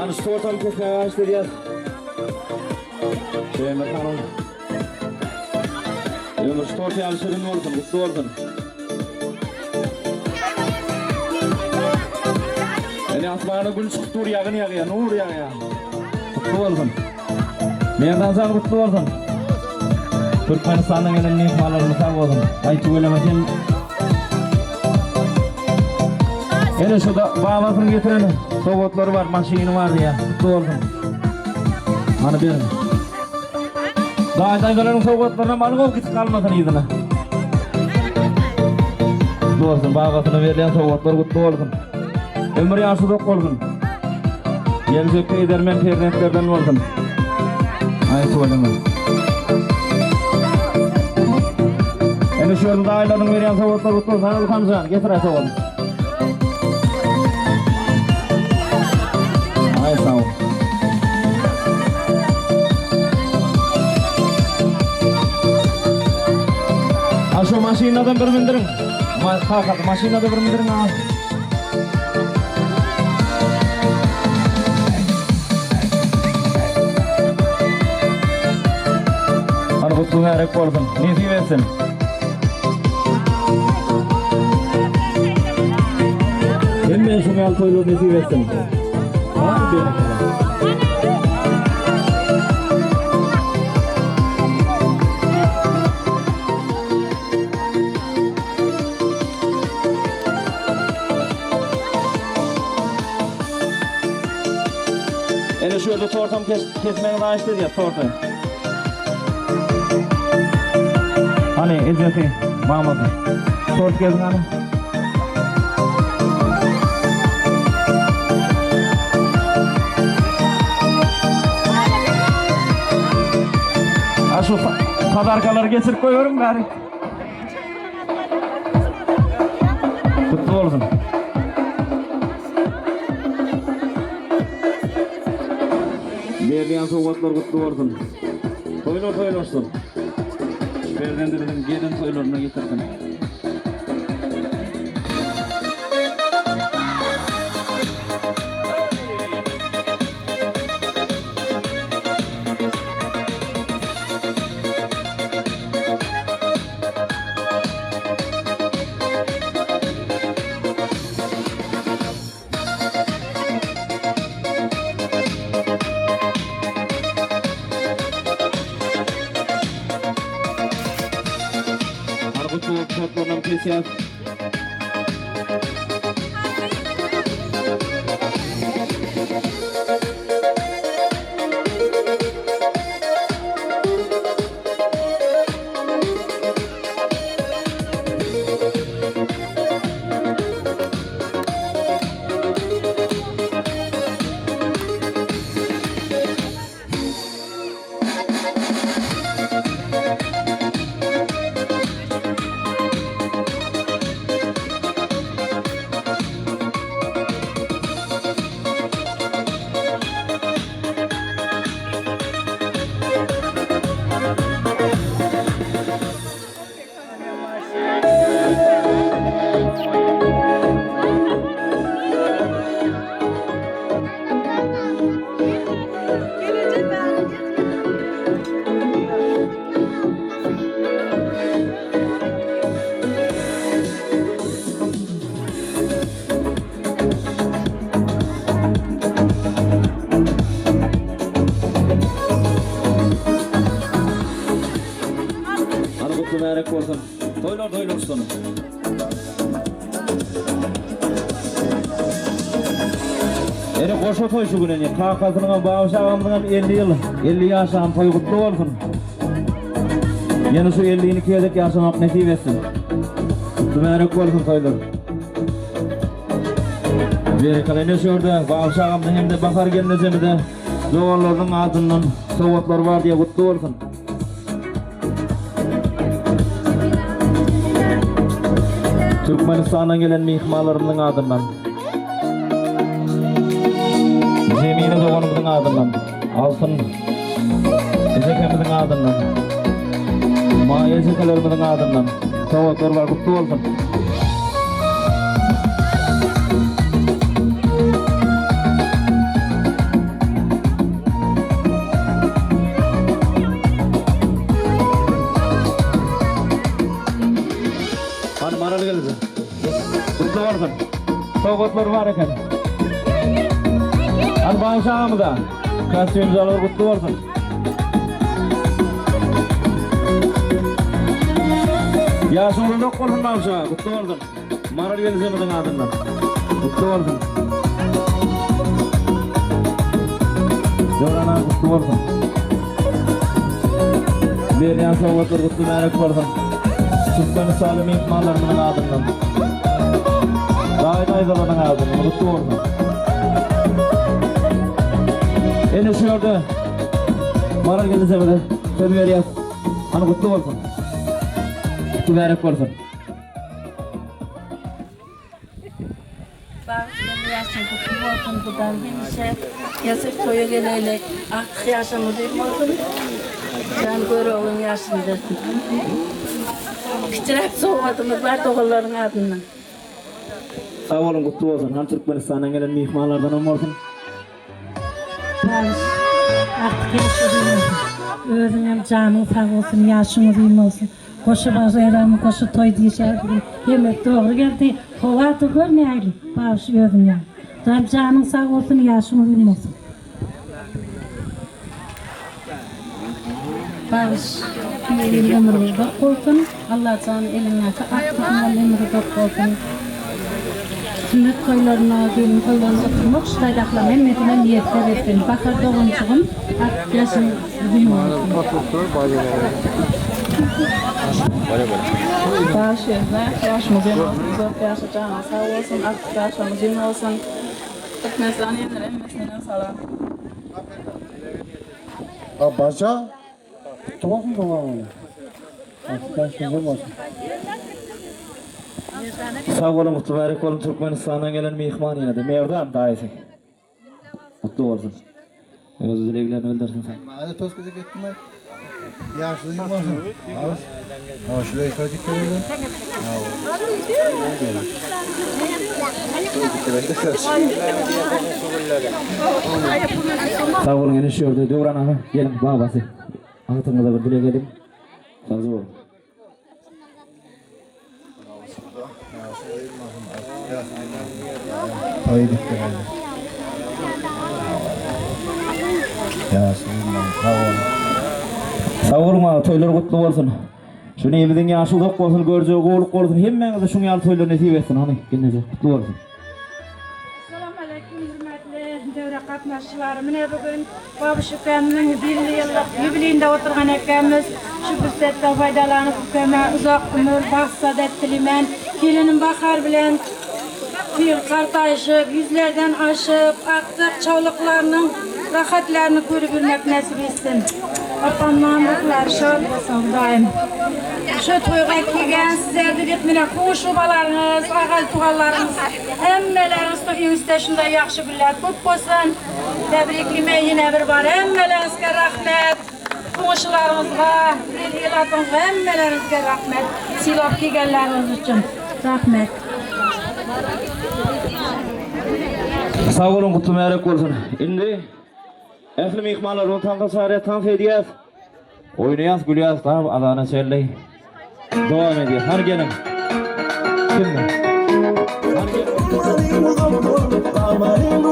Anı tortın kesmeye başladı. Temir xanım. Ömir, tort yaǵıp shirin bolsın, qutlı bolsın. Mine, asmanı gúl shıǵıp tur, yaǵın yaǵıya, nur yaǵıya. Qutlı bolsın. Merdanjan, qutlı bolsın. Túrkmenistannan kelen miymanlarımız saw bolsın. Ay, túweleme sen. Mine, şu da babasınıń getiren sawqatları bar, mashinası bar, ya. Qutlı bolsın. Anı beriń. Dayı-dayzalardıń sawqatlarına malı qol gitip qalmasın izine. Qutlı bolsın, babasına berilen sawqatlar qutlı bolsın. Ómiri yashıdıq bolsın. Geljekte edermen perzentlerden bolsın. Ay, tuwalama. Endi şu jerde dayılardıń berilen sawqatlar qutlı bolsın. Há, Ilhamjan, getir, ay, sawqatın. Ay, saw ol. A, shu mashinadan bir mindiriń. Ma-, ha, ha, mashinadan bir mindiriń, a. Qutlı múbárek bolsın, nesip etsin. Hámme juwmalı toylar nesip etsin. Amin. Ene, shu jerde tortam kes-, kesmeniz ayıstı, ya, tortı. Qáne, Ejeki, maması. Tort kesiń, qáne. A, shu pa-, podarkalardı kesirip qoyıp beriń, bári. Qutlı bolsın. Berilgen sawǵatlar qutlı bolsın. Toylar toylasın. Perzendimizdiń gelin toylarına getirsin. Arqut suwı shortlarınan kesiyaz. Qutlı múbárek bolsın. Toylar toylar ustanı. Ene, qoshı toy shu kúni, ene, Qaqasınıń hám Babısh aǵamızdıń hám elli yıl, elli yashıǵan toy qutlı bolsın. Ene shu ellini kelip yashamaq nesip etsin. Qutlı múbárek bolsın toylar. Berekella, ene shu jerde Babısh aǵamdıń hám de Bahar gelinejemizde doǵanlardıń adınan sawǵatlar bar diye qutlı bolsın. Túrkmenistannan kelen miymanlarımızdıń adınan, Zemine doǵanımızdıń adınan, Altın Ejekemizdiń adınan, Maya ejekelerimizdiń adınan sawǵatlar bar, qutlı bolsın. Qáne, Maral keldi. Qutlı bolsın. Sawǵatlar bar eken. Al, Babısh aǵamız da. Kostyum jalıǵı qutlı bolsın. Yashıń uzaq bolsın, Babısh aǵa. Qutlı bolsın. Maral gelinejemizdiń adınan. Qutlı bolsın. Jorana qutlı bolsın. Berilgen sawǵatlar qutlı, múbárek bolsın. Túrkmenistanlı miymanlarımızdıń adınan. Dayı-dayzalardıń adınan qutlı bolsın. Ene shu jerde Maral gelinejemizge sóz bereyik. Qáne, qutlı bolsın. Qutlı, múbárek bolsın. Babıshtıń yashıń qutlı bolsın, budan hemishe yasap toya keleylik, artıq yashıń uzın bolsın, jan kóriwiń yashın bersin. Kishirek sawǵatımız bar doǵanlardıń adınan. Saw bolıń, qutlı bolsın, hám Túrkmenistannan kelen miymanlardan hám bolsın. Babısh, artıq yashıń uzın bolsın. Ózińem janıń saǵ bolsın, yashıń uzın bolsın. Qoshı bayramı, qoshı toy deyshar. Demek, toǵrı keldi. Hawa da kórmeyli, Babısh, ózińem. Janıń saǵ bolsın, yashıń uzın bolsın. Babısh, túyeli ómiriń uzaq bolsın. Alla jan elińdegi aqlıqtıń ómiri uzaq bolsın. Súnnet toylarına, kelin toylarına qılmaq, Qıtaydaǵılar hámmesine niyetler etsin. Bahar doǵanshıǵım, artıq yashıń uzın bolsın. Babısh, yashıń uzın bolsın, uzaq yashı, janıń saǵ bolsın, artıq yashıń uzın bolsın. Túrkmenstan elleri hámmesine salam. A, Baja? Quttı bolsın, tuwǵan kúni. Artıq yashıń uzın bolsın. Saw bolıń, qutlı márek bolıń, Túrkmenistannan kelen miyman yanada. Merdan dayısı. Qutlı bolsın. Óz tileglerin bildirsin. Máne tos keze kettim ay. Yashıń uzın bolsın. Awa, shulay toydık keledi. Saw bolıń, ene, shu jerde Dewran aǵa, keliń, babası. Atıńızda bir tilek ediń. Razı bolıń. Saw bolıń, aǵa, toylar qutlı bolsın. Shunıń bizden yashıl doq bolsın, górjegi quwlıq bolsın, hemmeńizge shunıń yalı toylar nesip etsin, anı, kene de qutlı bolsın. Assalamu aleykum, húrmetli dáwre qatnasıshıları. Mine, búgin Babısh úkemniń elli yıllıq yubileyinde otırǵan ekenbiz. Shu púrsattan paydalanıp, úkeme uzaq ómir, baxt, sáadat tileymen. Kelinim Bahar bilen Keyin qartayıshıp, júzlerden ashıp, aqsıq shawlıqlarınıń ráhátlerin kórip júrmek násip etsin. Apamnan ruwları shad bolsın, Qudayım. Shu toyǵa kelgen sizlerdi dep, mine, quwınshubalarıńız, aǵal-tuwǵanlarıńız, hámmelerińizdiń úyińizde shunday yaqshı kúnler kóp bolsın. Tábirikleymen ene bir bar, hámmelerińizge raxmet. Quwınshılarıńızǵa, el-elatıńızǵa, hámmelerińizge raxmet. Sıylap kelgenlerińiz ushın raxmet. Saw bolıń, qutlı márek bolsın. Endi áhli miymanlar bunı tańsa shıǵarıya, tans ediyaz. Oynayaz, gúlyaz, tam adana shelday. Dawam eteyik. Qáne keliń. Kimdi? Qáne keliń.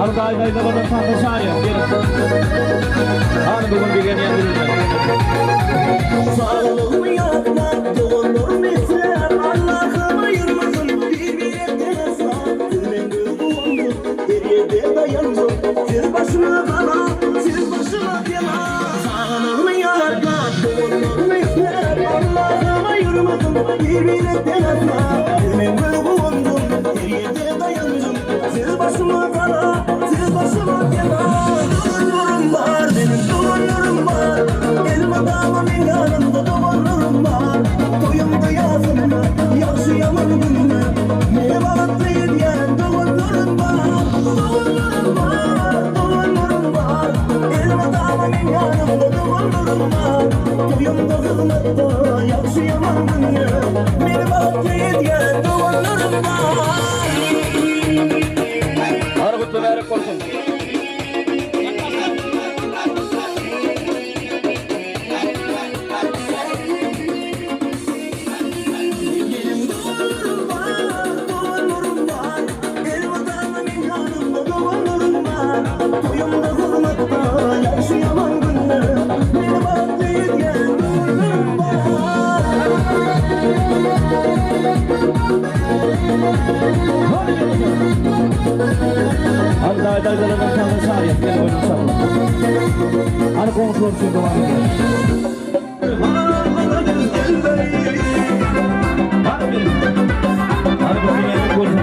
Arda aydayda bardan taqıl shayır, keliń. Anı búgin bilgen endi bilmedi. Sağlıqlı yatma, tuwılır mesle, Allahım ayırmasın, bir-birden asla. Kúnmen kún quwandı, er jerde dayan joq, ser basına bala, ser basına bela. Saǵınıń yadına, tuwılır mesle, Allahım ayırmasın, bir-birden asla. Kúnmen kúl quwandım, er jerde dayan joq, ser basına bala, ser basına bela. Tuwǵanlarım bar, meniń tuwǵanlarım bar, el-watan meniń janımda tuwǵanlarım bar. Toyımda, jazımda, yaqshı-yaman kúnimde meni baxıtlı etken tuwǵanlarım bar. Tuwǵanlarım bar, tuwǵanlarım bar, el-watan meniń janımda tuwǵanlarım bar. Toyımda, xızmatta, yaqshı-yaman kúnimde meni baxıtlı etken tuwǵanlarım bar. Qutlı márek bolsın. Daydalardan tamaşa, ertken oyunı satıp. Hadi qońsılar ushın dawam etemiz. Hadi bir kere kórsin.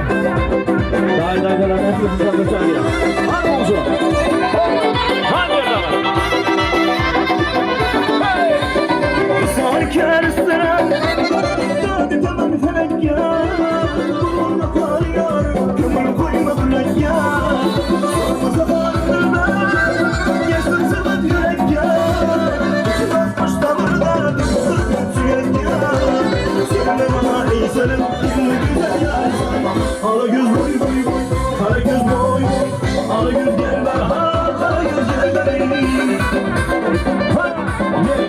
Day, daydalardan tamaşa, ertken oyunı satıp. Hadi qońsılar. Hadi. Hey! Sar kárisiren, tabi taman felek. Ala göz boy, boy, boy, qara göz boy, boy. Ala göz gel bar, ha, qara göz gel bar. Ha, gel.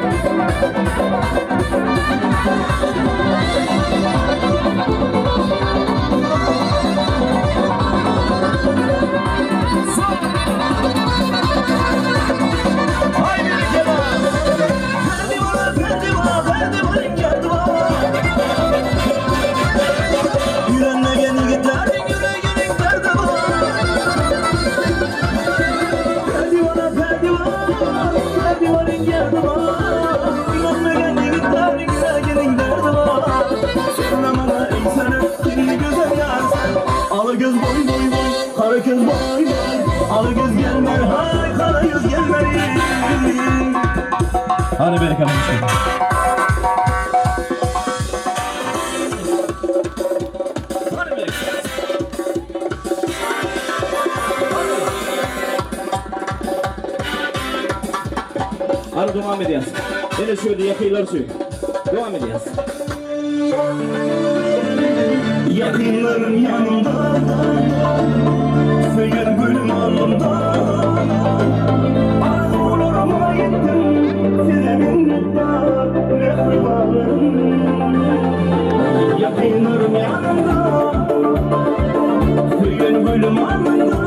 Hay, berekella. Úylenmegen yigitlerdiń Ala göz boy, boy, boy, qara göz boy, boy. Ala göz gel bar, hay, qara göz gel bar. Hadi, berekella. Hadi, berekella. Hadi, dawam etemiz. Ele shu jerde yaqınlar ushın. Dawam etemiz. Yaqınlarım yanımda, sóygen gúlim alnımda. Arzularıma ettim, seni minnetdar, mehribonlarim. Yaqınlarım yanımda, sóygen gúlim alnımda.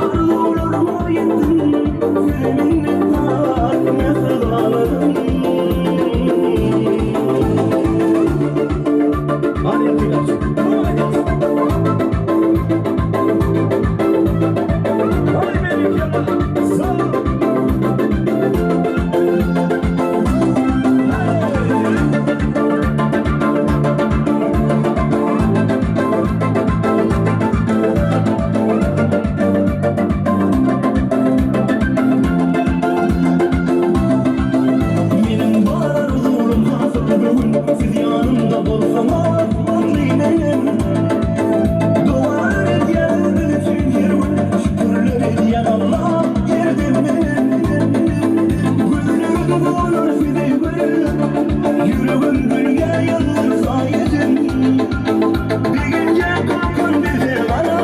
Arzularıma ettim, seni minnetdar, mehribonlarim. Meniń bar arzuwım házir búgin siz yanımda bolsańız, qutlayman. Dua ber, Yaratqan, shúkirler et, ya Allah, erdemin. Gúllerin gúller sizdey gúl, júregim gúlge aylansa edim. Degende kúlkin bize ǵana,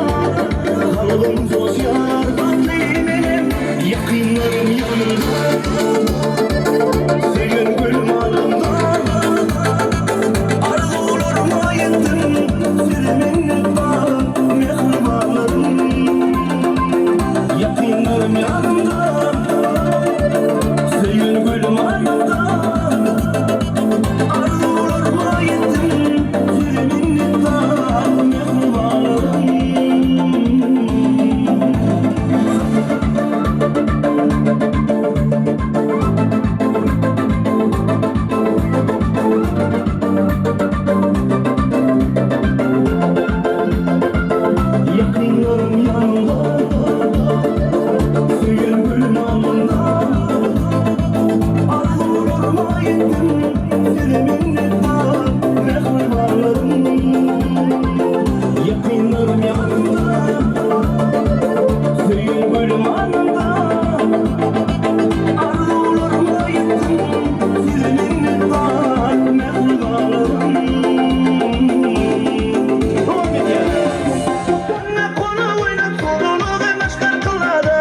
qalbım joshar, qutlayman. Yaqınlarım yanımda, sóygen gúlim alnımda. Arzularıma ettim, seni minnetdar, mehribonlarim. Yaqınlarım yanımda, sóygen gúlim alnımda. Arzularıma ettim, seni minnetdar, mehribonlarim. Yaqınlarım yanımda, sóygen gúlim alnımda. Arzularıma ettim, seni minnetdar, mehribonlarim. Yaqınlarım yanımda, sóygen gúlim alnımda. Arzularıma ettim, seni minnetdar, mehribonlarim. Dawam ete. Tańda qona oynap, sulıwlıǵıń ashqar qıladı.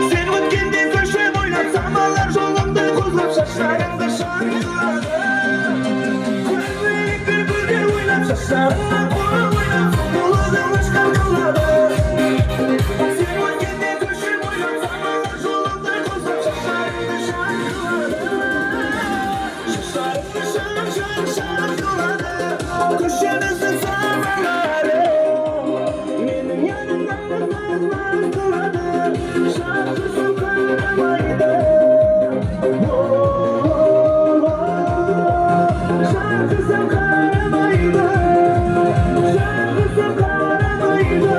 Sen ótkende kóshe boylap, samallar jolıńdı qozǵap, shashlarıńdı shar qıladı. Kózleriktir gúller oynap, shashlarıńda qona oynap, sulıwlıǵıń ashqar qıladı. Sen ótkende kóshe boylap, samallar jolıńdı qozǵap, shashlarıńdı shar qıladı. Shashlarıńdı shar, shar, shar qıladı. Kóshemizdiń samalları. Meniń Qızım qaramaydı, jan qızım qaramaydı.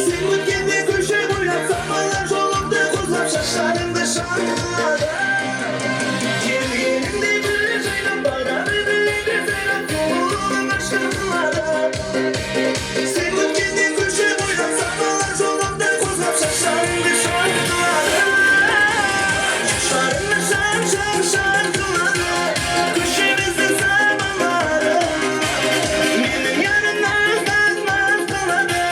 Sen ótkende kóshe boylap, samallar jolıqtı qozlap, shashlarıńdı sharqıradı. Kelgeningde bir jaynap, baǵdar belende sayrap, sulıwlıǵıń ashqan qıladı. Sen ótkende kóshe boylap, samallar jolıqtı qozlap, shashlarıńdı sharqıradı. Shashlarıńdı shar, shar, shar qıladı. Kóshemizdiń samalları. Meniń yanımda naz, naz qıladı.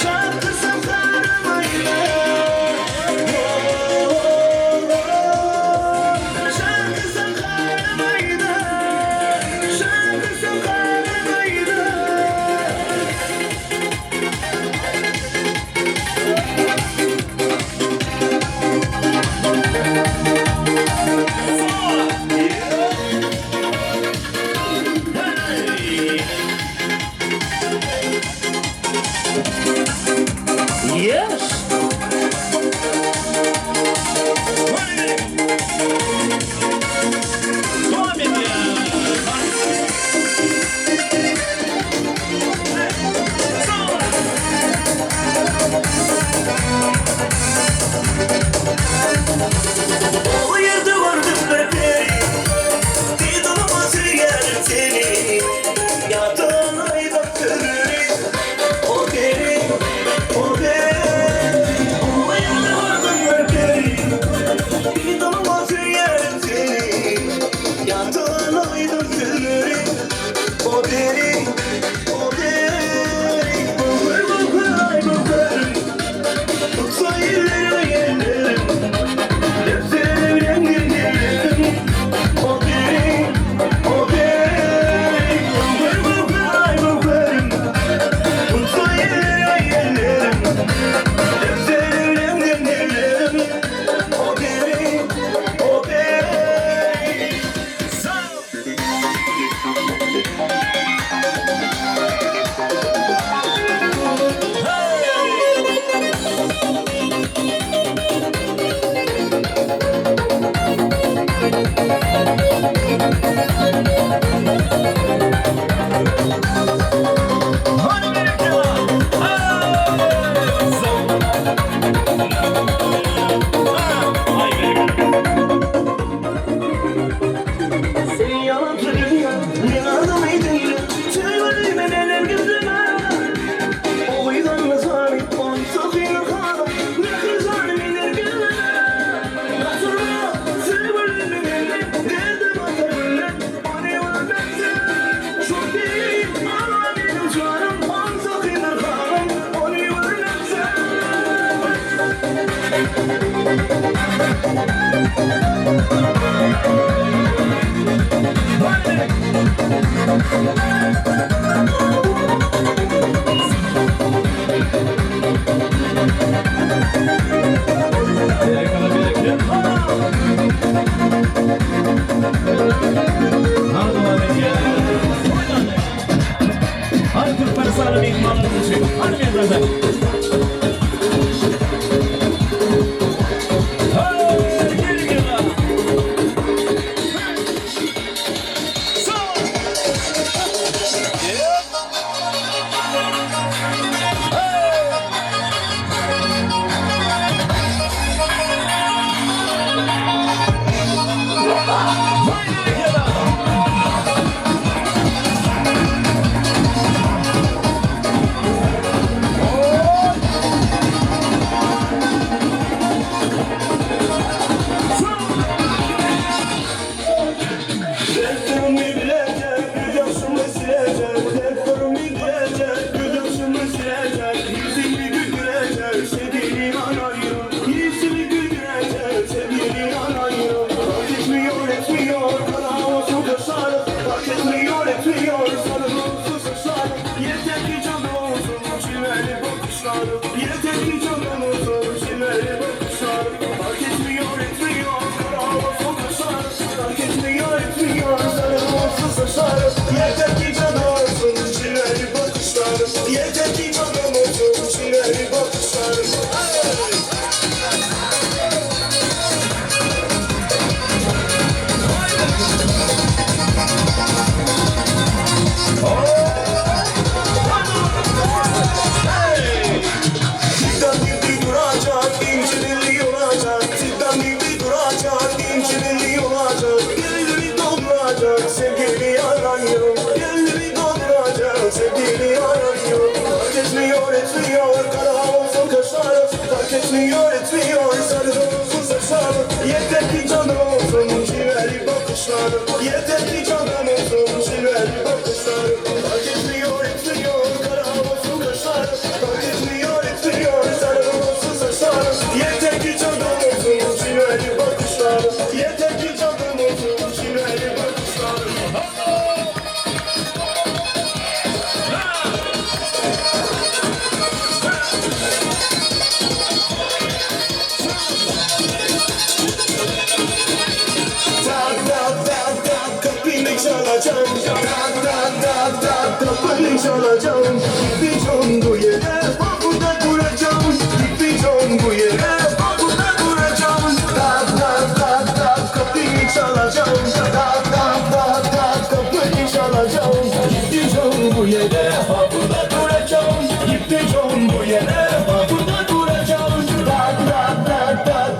Shaqırsam qaramaydı. Shaqırsam qaramaydı. Shaqırsam qaramaydı. Yes! Ol jerde kórdim bir peri, diydarıma súyerim seni. Yatın ayda kórip, o peri, o peri. Ol jerde kórdim bir peri, diydarıma súyerim seni. Yatın ayda kórip, o peri, o peri. Búlbul, búlbul, ay búlbul. Sen yalan sóyleme, men adam edim, sóyleme, men erkekpin. Oydan nazar, onsa qıyın qala, nakır janım, men erkekpin. Nasırma, sóyleme, men derdim atırınan, onı ólmepti. Shunday, ala meniń janım, onsa qıyın qala, onı ólmepti. Artur Parsalı mehmanımız ushın. Hadi, men qızı. Hey, gel, gel. Erteki candan olsun cilveli bakışlar. Fark etmiyor, etmiyor, kara olsun kaşlar. Fark etmiyor, etmiyor, sarı olsun saçlar. Erteki candan olsun cilveli bakışlar. Erteki candan olsun cilveli bakışlar. Tak, tak, tak, tak, kapını çalacağım. Tak, tak, tak, tak, kapını çalacağım. Gitmeyeceğim bu yere, kapıda duracağım. Gitmeyeceğim bu yere, kapıda duracağım. Tak, tak, tak, tak, kapını çalacağım. Tak, tak, tak, tak, kapını çalacağım. Gitmeyeceğim bu yere, kapıda duracağım. Gitmeyeceğim bu yere, kapıda duracağım. Tak, tak, tak, tak.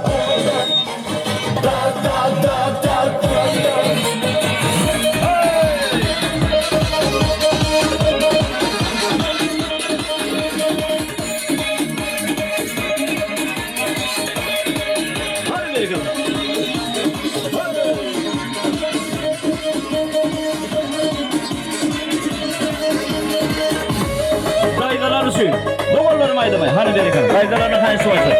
Dayzalar ushın. Doǵanlarım aydamay, hanı bereken. Dayzalardıń qanısı bolsa.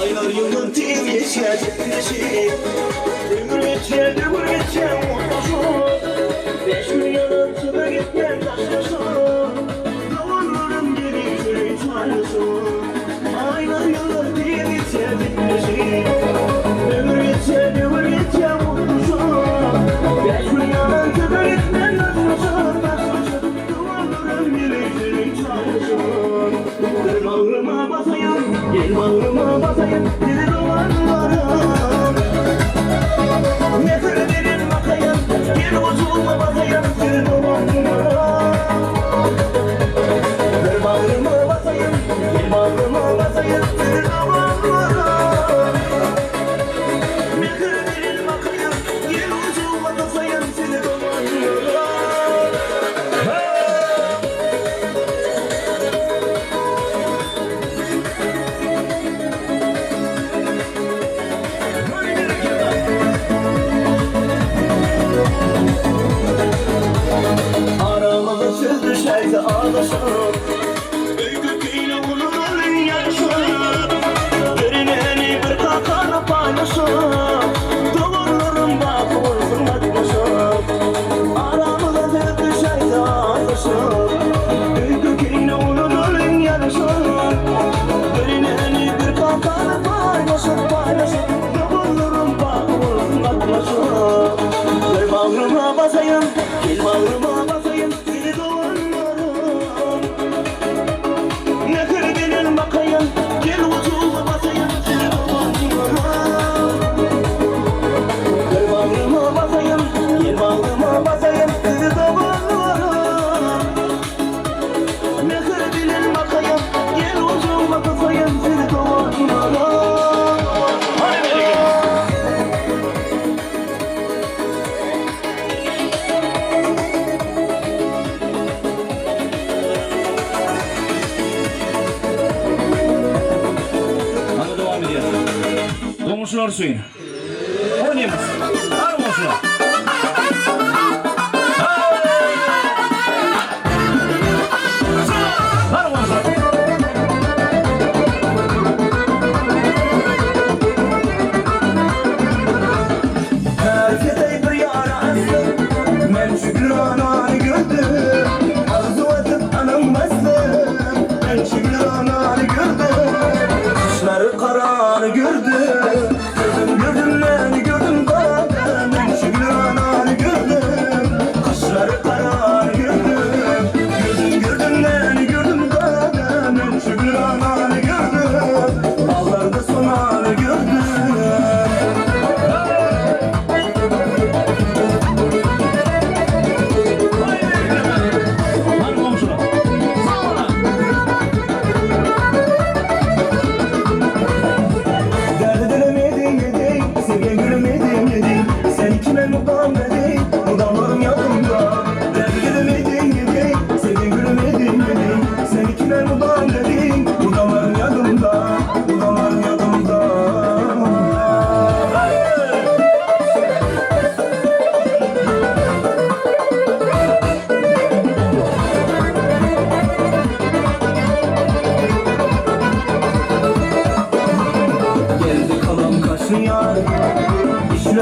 Aylar yıllar tez geçe, tez geçe. Ómir geçe, dewir geçe, ortaşıp. Besh kún yanıp, çıda ketken daşlaşıp. Doǵanlarım kelip júrek saylasıp. Aylar yıllar tez geçe, tez geçe. Ómir geçe, dewir geçe, ortaşıp. Besh kún yanıp, çıda ketken daşlaşıp, daşlaşıp. Doǵanlarım kelip júrek saylasıp. Bir baǵrıma basayın, el baǵrıma basayın, dedi doǵanlarım. Mehir benen baqayın, el ushıma basayın, dedi doǵanlarım. Bir baǵrıma basayın, el baǵrıma basayın, dedi doǵanlarım. Mehir benen baqayın, el ushıma basayın, dedi doǵanlarım. Aramızı çizdi shaydı alışıp. Úyge kiyli ulınan yaqshı. Birinen bir qaqanı paylaşıp. Doǵanlarım batı bolsın qatnashıp. Aramızı tezdi shaydı alışıp. Úyge kiyli ulınan yaqshı. Birinen bir qaqanı paylaşıp, paylaşıp. Doǵanlarım batı bolsın qatnashıp. Bir baǵrıma basayın, el baǵrıma basayın. Mehir benen baqayın, el ushıma basayın, seni doǵanlarım. El baǵrıma basayın, el baǵrıma basayın, seni doǵanlarım. Mehir benen baqayın, el ushıma basayın, seni doǵanlarım. Ana, dawam etedi. Qońsılar ushın. Oynaymız. Ana, qońsılar. Ana, qońsılar. Párzetey bir yara astı, men shúkir ananı kórdim. Arzıw etip anam bastı, men shúkir ananı kórdim. Qashları qaranı kórdim. Kórdim, kórdim, men kórdim, qara, men shúkir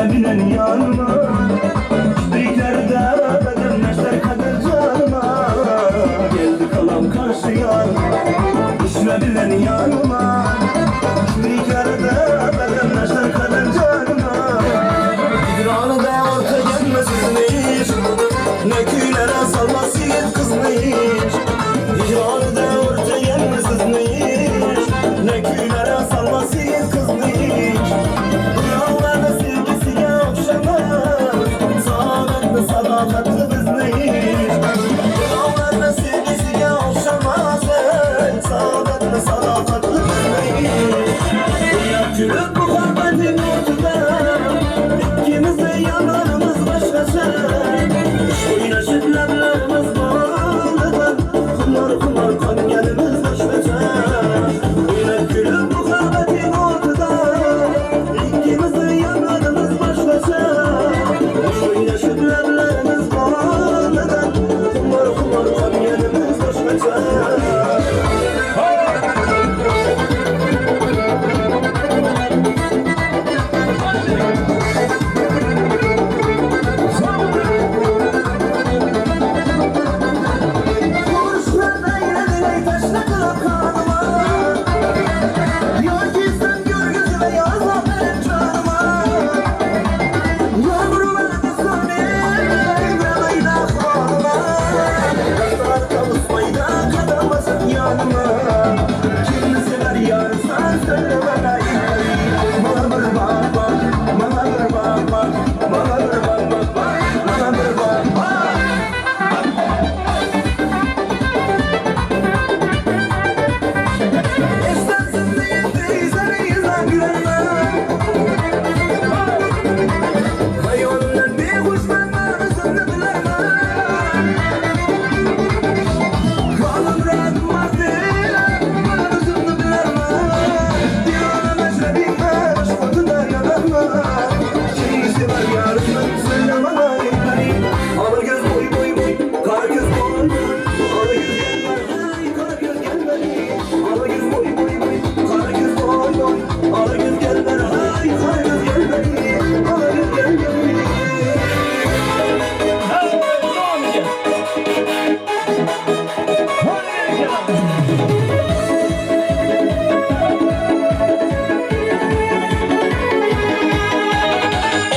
Bilen yanıma, biykarda badam nashtar qadar janıma. Keldi qalam qarshı yar, ushra bilen yanıma. Biykarda badam nashtar qadar janıma. Hijronida orta kelmasiz ne ish, ne kúylar salmasız qız ne ish. Hijronida orta kelmasiz ne ish, ne kúylar salmasız qız ne ish. Birovlarni sevgisiga oqshamas, sadoqatli, sadoqatli bizni ish. Birovlarni sevgisiga oqshamas, sadoqatli, sadoqatli bizni ish. Oynap kulip muhabbating ortida, ikkimizni yamanimiz boshqacha. Oynashib lablarimiz boldi. Qumar, qumar qonganimiz boshqacha. Oynap kulip muhabbating ortida, ikkimizni yamanimiz boshqacha. Oynashib lablarimiz boldi. Qumar, qumar qonganimiz boshqacha.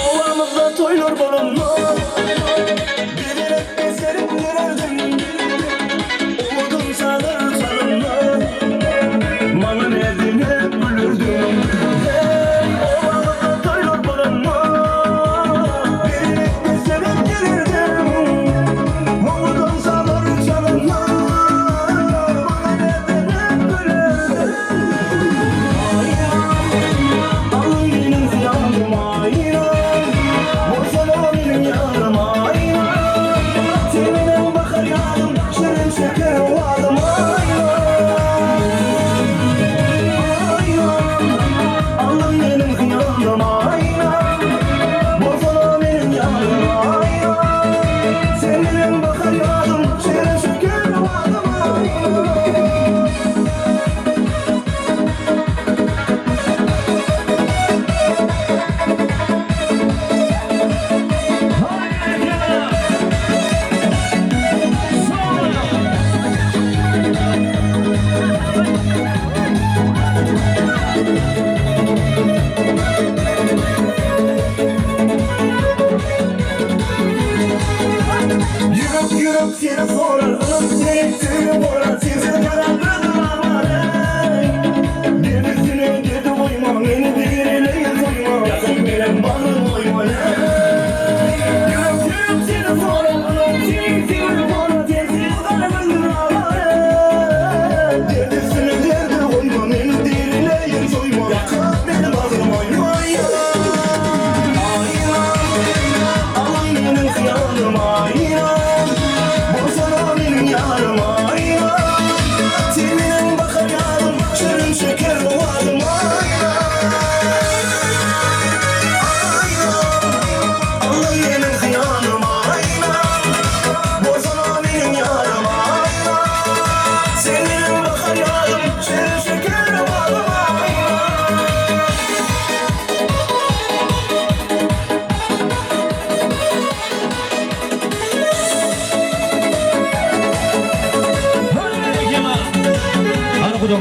Olamızda toylar bolınma. Bilerek bezerip bererdim. Umıdım salır çalınma. Mańa ne dep kúlerdiń? Ey, olamızda toylar bolınma. Bilerek bezerip bererdim. Umıdım salır çalınma.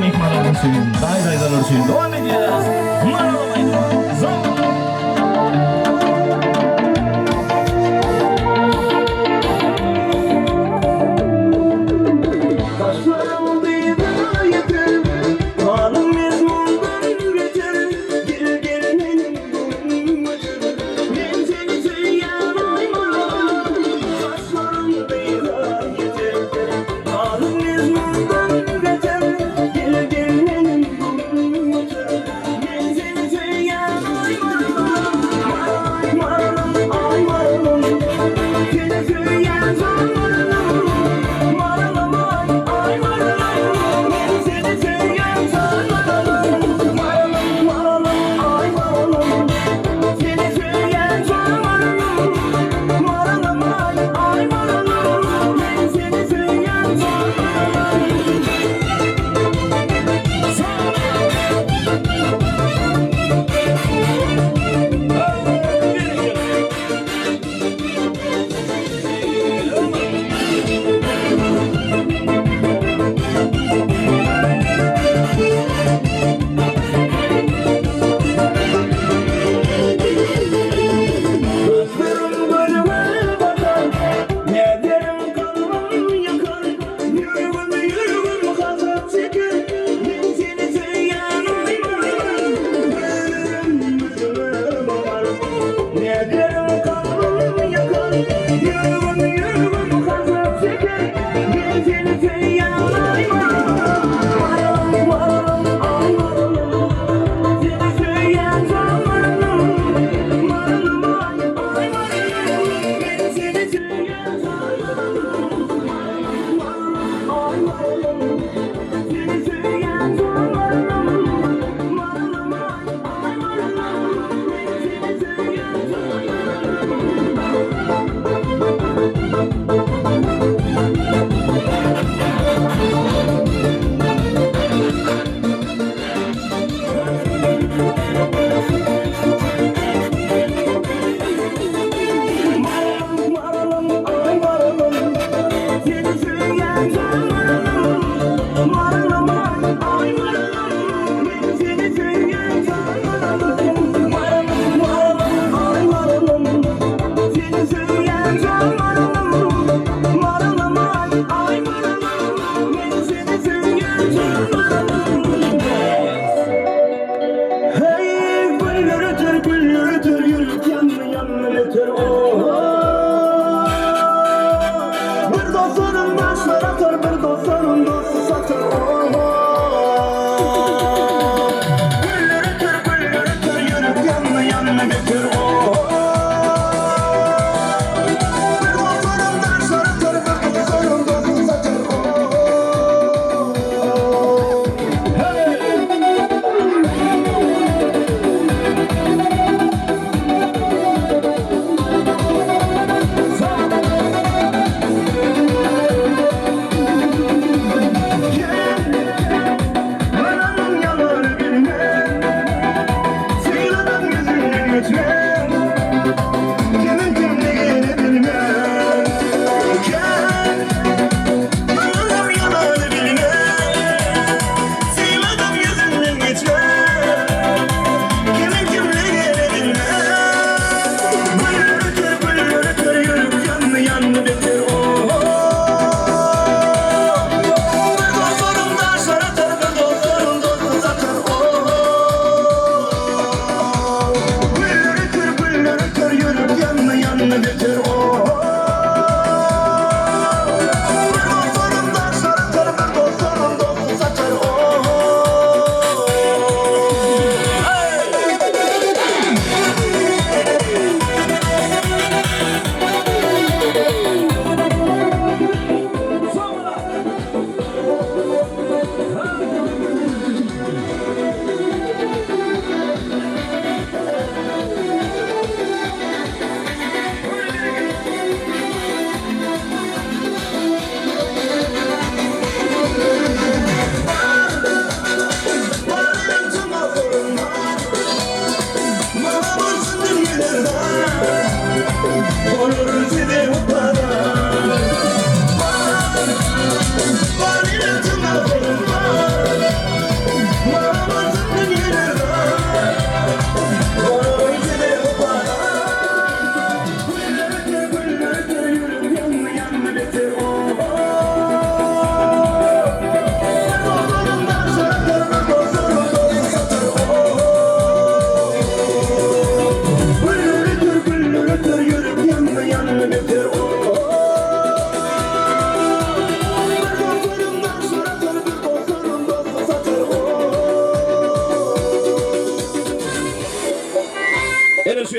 Mehmanlarımız suyundi, dayı-dayılar suyundi. Dawam etemiz. Maralamaydı. Zor. Qaslarım dıydı eter, qanım mezmundan beter, kelgen meniń kúnim óter. Men seni súyen oyman, qaslarım dıydı eter. Yúregim, yúregim qazap sheker, men seni súyen oyman. Ómirim, ómirim olar, ne derim, qalbım yaqar. Yúregim, yúregim qazap sheker, men seni súyen oyman. Maralım, maralım, ay maralım, seni súyen jamarım. Maralım, ay, ay maralım, men seni súyen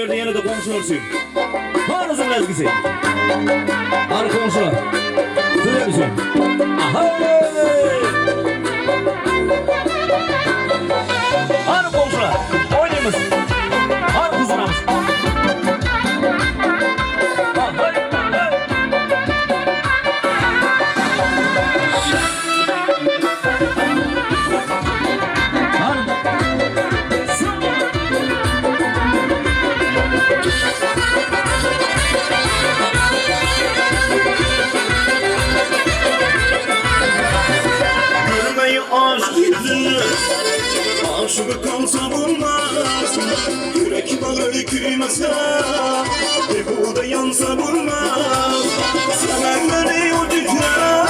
Yana da qońsılar ushın. Barıńızdıń názikisi. Ar qońsılar. Sizler ushın. Aha! Ar qońsılar. Oynaymız. Ar qızdıramız. Aha! Kórmey ashıq júzińdi, ashıǵı qalsa bolmas. Yúrek baǵrı kúymese, uyqıda yansa bolmas. Saǵan mine otitler,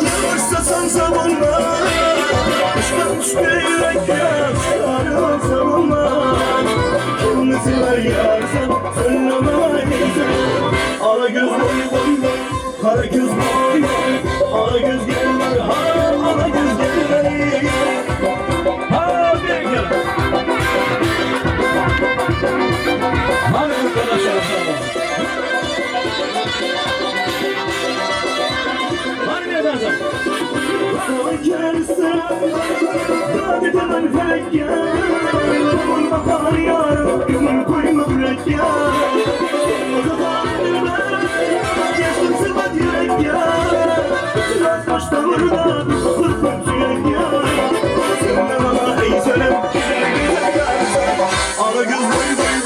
yawashsha sansa bolmas. Ishqan túspey yúrekke, shıǵarılsa bolmas. Kimni sıylar yarısa, sónlemeyse. Ala kóz boy boy boy. Qara kóz boy, boy, ala kóz gel, ha, ala kóz gel. Ha, berkella. Mana bir qara shıǵarsa. Mana bir qara. Kómil bahar yarı, kómil qoyma kúrek. Ala kóz boy boy,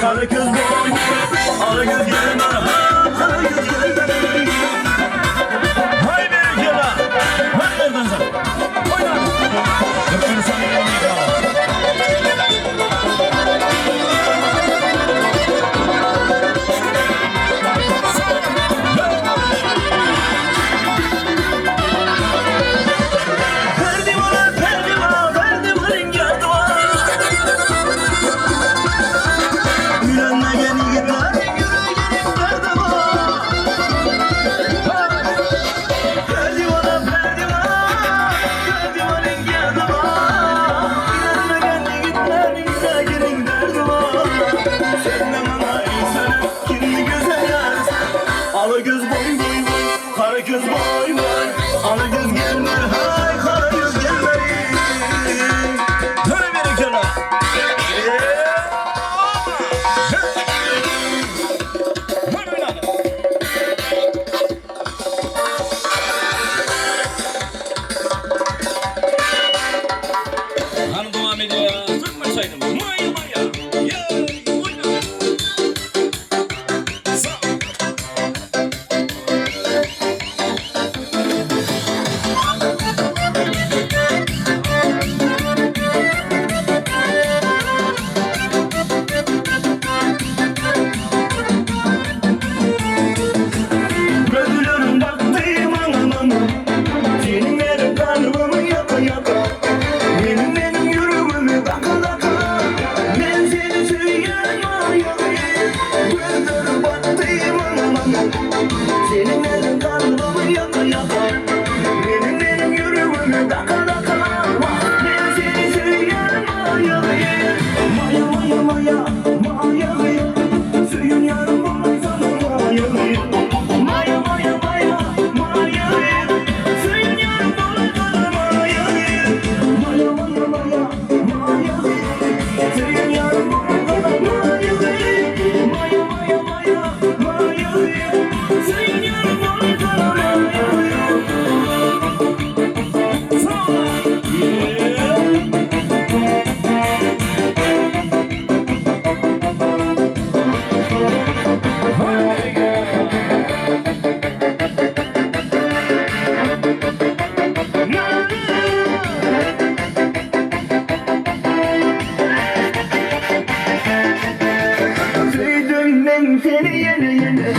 ala kóz boy boy, ala kóz gel, ha, ala kóz gel. Hay, berekella. Hay, Erdanjan. Oyna. Bir kúni sanayın. Ala kóz boy boy boy, qara kóz boy boy, ala kóz gelme, hay, qara kóz gelme. Qara berekella. Hanım dawam ediyor. Türkmen saydım. Maya maya. Yay, oyna. Sağ ol. Kózleriń baktı mańa-mańa. Seniń menen qanıwım yaka-yaka. Meniń, meniń júregime daqa-daqa. Men seni súyemen, ayaǵı. Kózleriń baktı mańa-mańa. Seniń menen qanıwım yaka-yaka. Meniń, meniń júregime daqa-daqa. Men seni súyemen, ayaǵı. Maya, maya, maya. Maya, maya, maya, maya, maya, maya, maya, maya, maya. Súydim men seni ene-ene,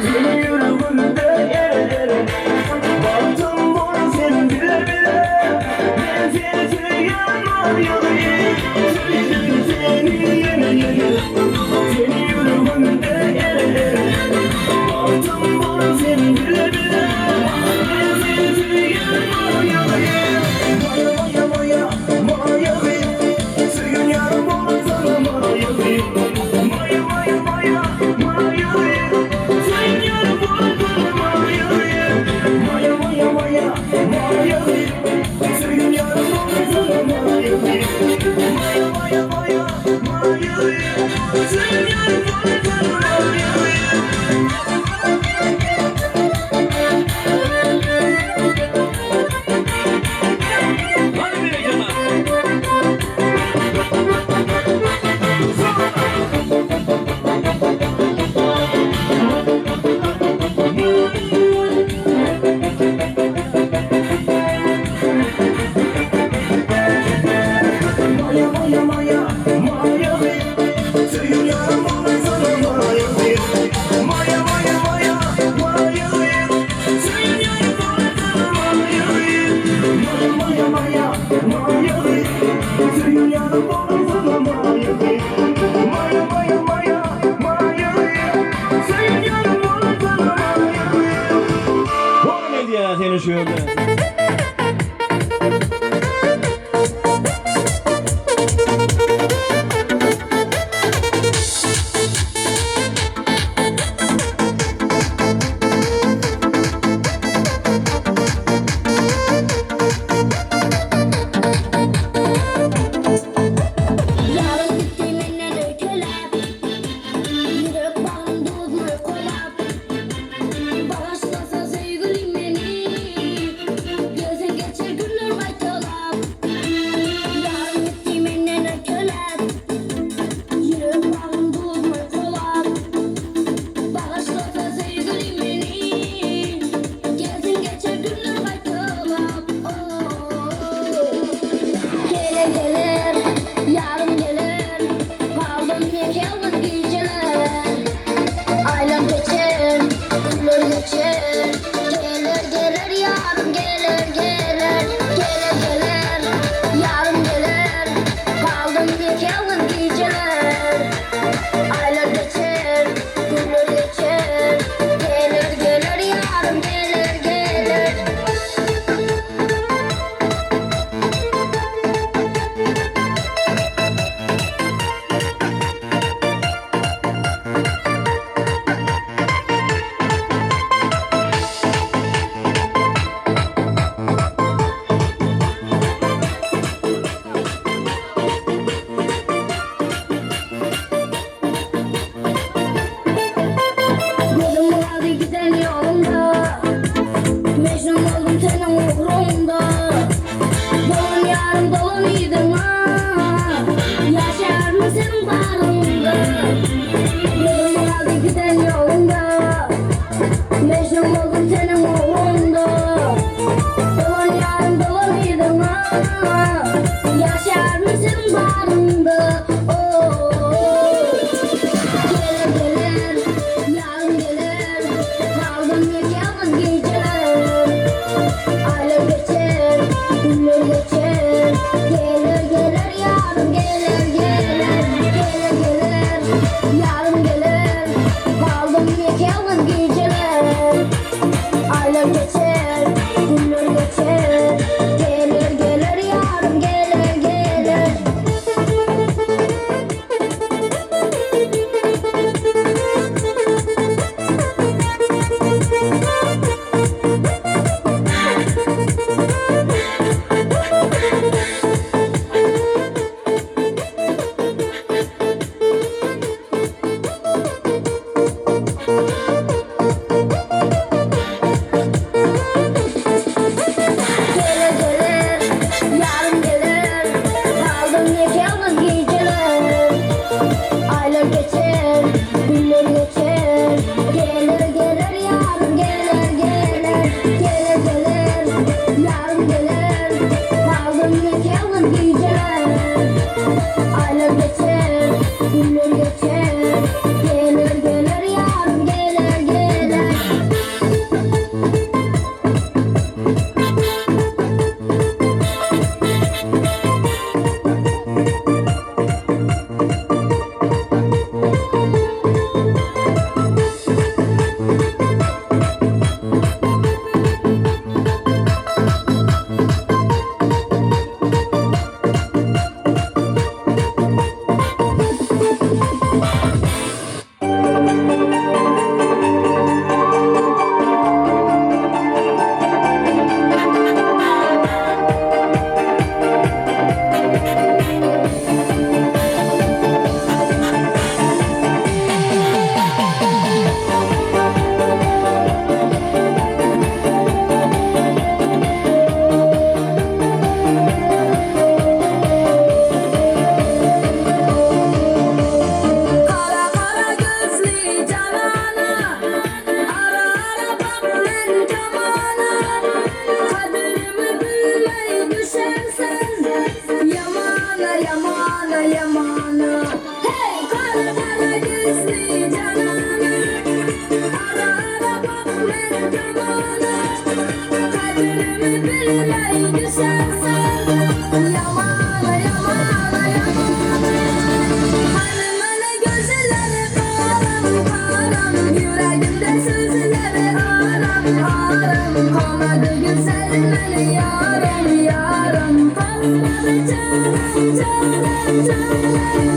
seni júregimde ere-ere. Baxtım bol sen bile-bile, men seni súyemen, ayaǵı. Súydim seni ene-ene, seni júregimde ere-ere. Baxtım bol sen bile-bile, men seni súyemen, ayaǵı. Maya, maya, maya. Maya, maya, maya, maya, maya, Bolım iydiń-a, yashardım seniń barıńdı. Edim aldı giden yolımda, Mejnun boldım seniń olıńda. Bolım yarım, bolım iydiń-a, yashardım seniń barıńdı. O, keler, keler, yarım keler, qaldım men yalǵız geceler. Aylar geçer, kúnler geçer, keler, keler, yarım keler, keler, keler, keler, yarım keler, qaldım men yalǵız geceler. Aylar geçer, kúnler geçer, keler, keler, yarım keler, keler. Keler, keler, yarım keler, qaldım men yalǵız geceler. Aylar geçer, kúnler geçer, keler, keler, yarım keler, keler, keler, keler, yarım keler, qaldım men yalǵız geceler. Aylar geçer, kúnler geçer, keler, keler, yarım keler, keler. Qara, qara kózli janana, ara-ara baq men jamanı, qádirimdi bilmey dúshansın. Yamana, yamana, yamana. Hey, qara, qara kózli janana, ara-ara baq men jamanı, qádirimdi bilmey dúshansın. Yamana, yamana, yamana. Qáne, máne, gózzeller, qaram, qaram, yúregimde sózler, aram, aram. Qalmadı gózzeliń, máne, yarım, yarım. Qalmadı jarım, jarım, jarım.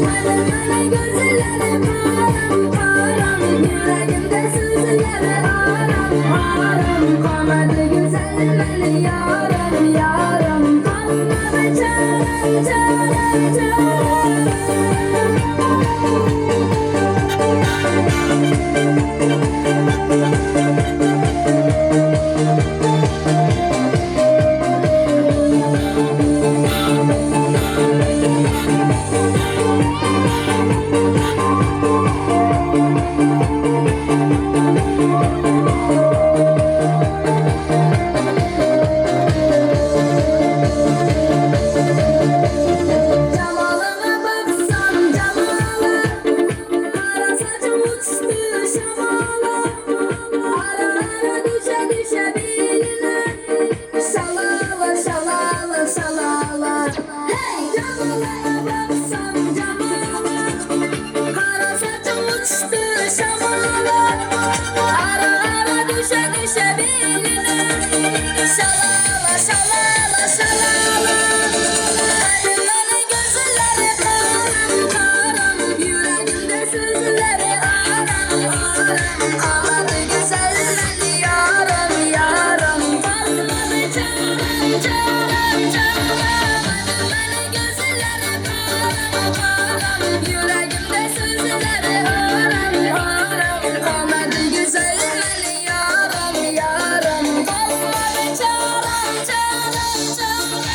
Máne, máne, gózzeller, qaram, qaram, yúregimde sózler, aram, aram. Qalmadı gózzeliń, máne, yarım, yarım. Jamalıńa baqsam jamalı, qara saçıń ushıp shamalı, ara-ara dúsha-dúsha belini, shalala, shalala, shalala. Hey, jamalıńa baqsam jamalı, qara saçıń ushıp shamalı, ara-ara dúsha-dúsha belini, shalala, shalala, shalala. Qáne, máne, gózzeller, qaram, qaram, yúregimde sózler, aram, aram. Qalmadı gózzeliń, yarım, yarım. Qalmadı jarım, jarım, jarım. Máne, máne, gózzeller, qaram, qaram, yúregimde sózler, aram, aram. Qalmadı gózzeliń, máne, yarım, yarım. Qalmadı jarım, jarım, jarım.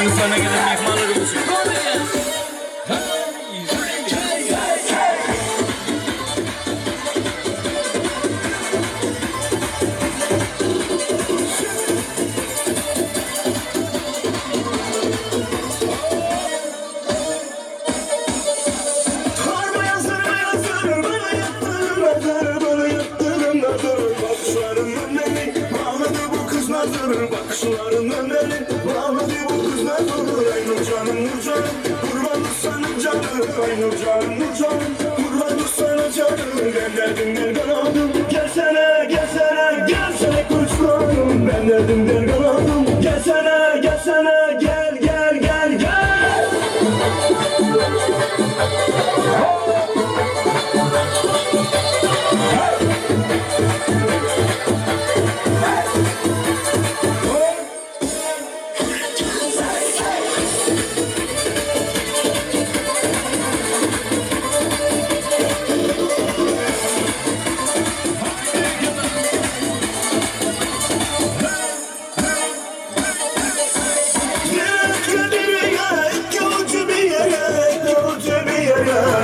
Hindistanga kelgen mehmanlarımız. Harmay hazır, hazır, bana yattın, hazır, bana yattın, hazır. Bakışların ömreli, bağladı bu kız nazır. Bakışların ömreli, bağladı bu kız nazır. Ay Nurcanım, Nurcanım, qurbanlıq sana canım. Ay Nurcanım, Nurcanım, qurbanlıq sana canım. Ben derdimden kan aldım. Gelsene, gelsene, gelsene, kuch kurarım. Ben derdimden kan aldım. Gelsene, gelsene, gel, gel, gel, gel.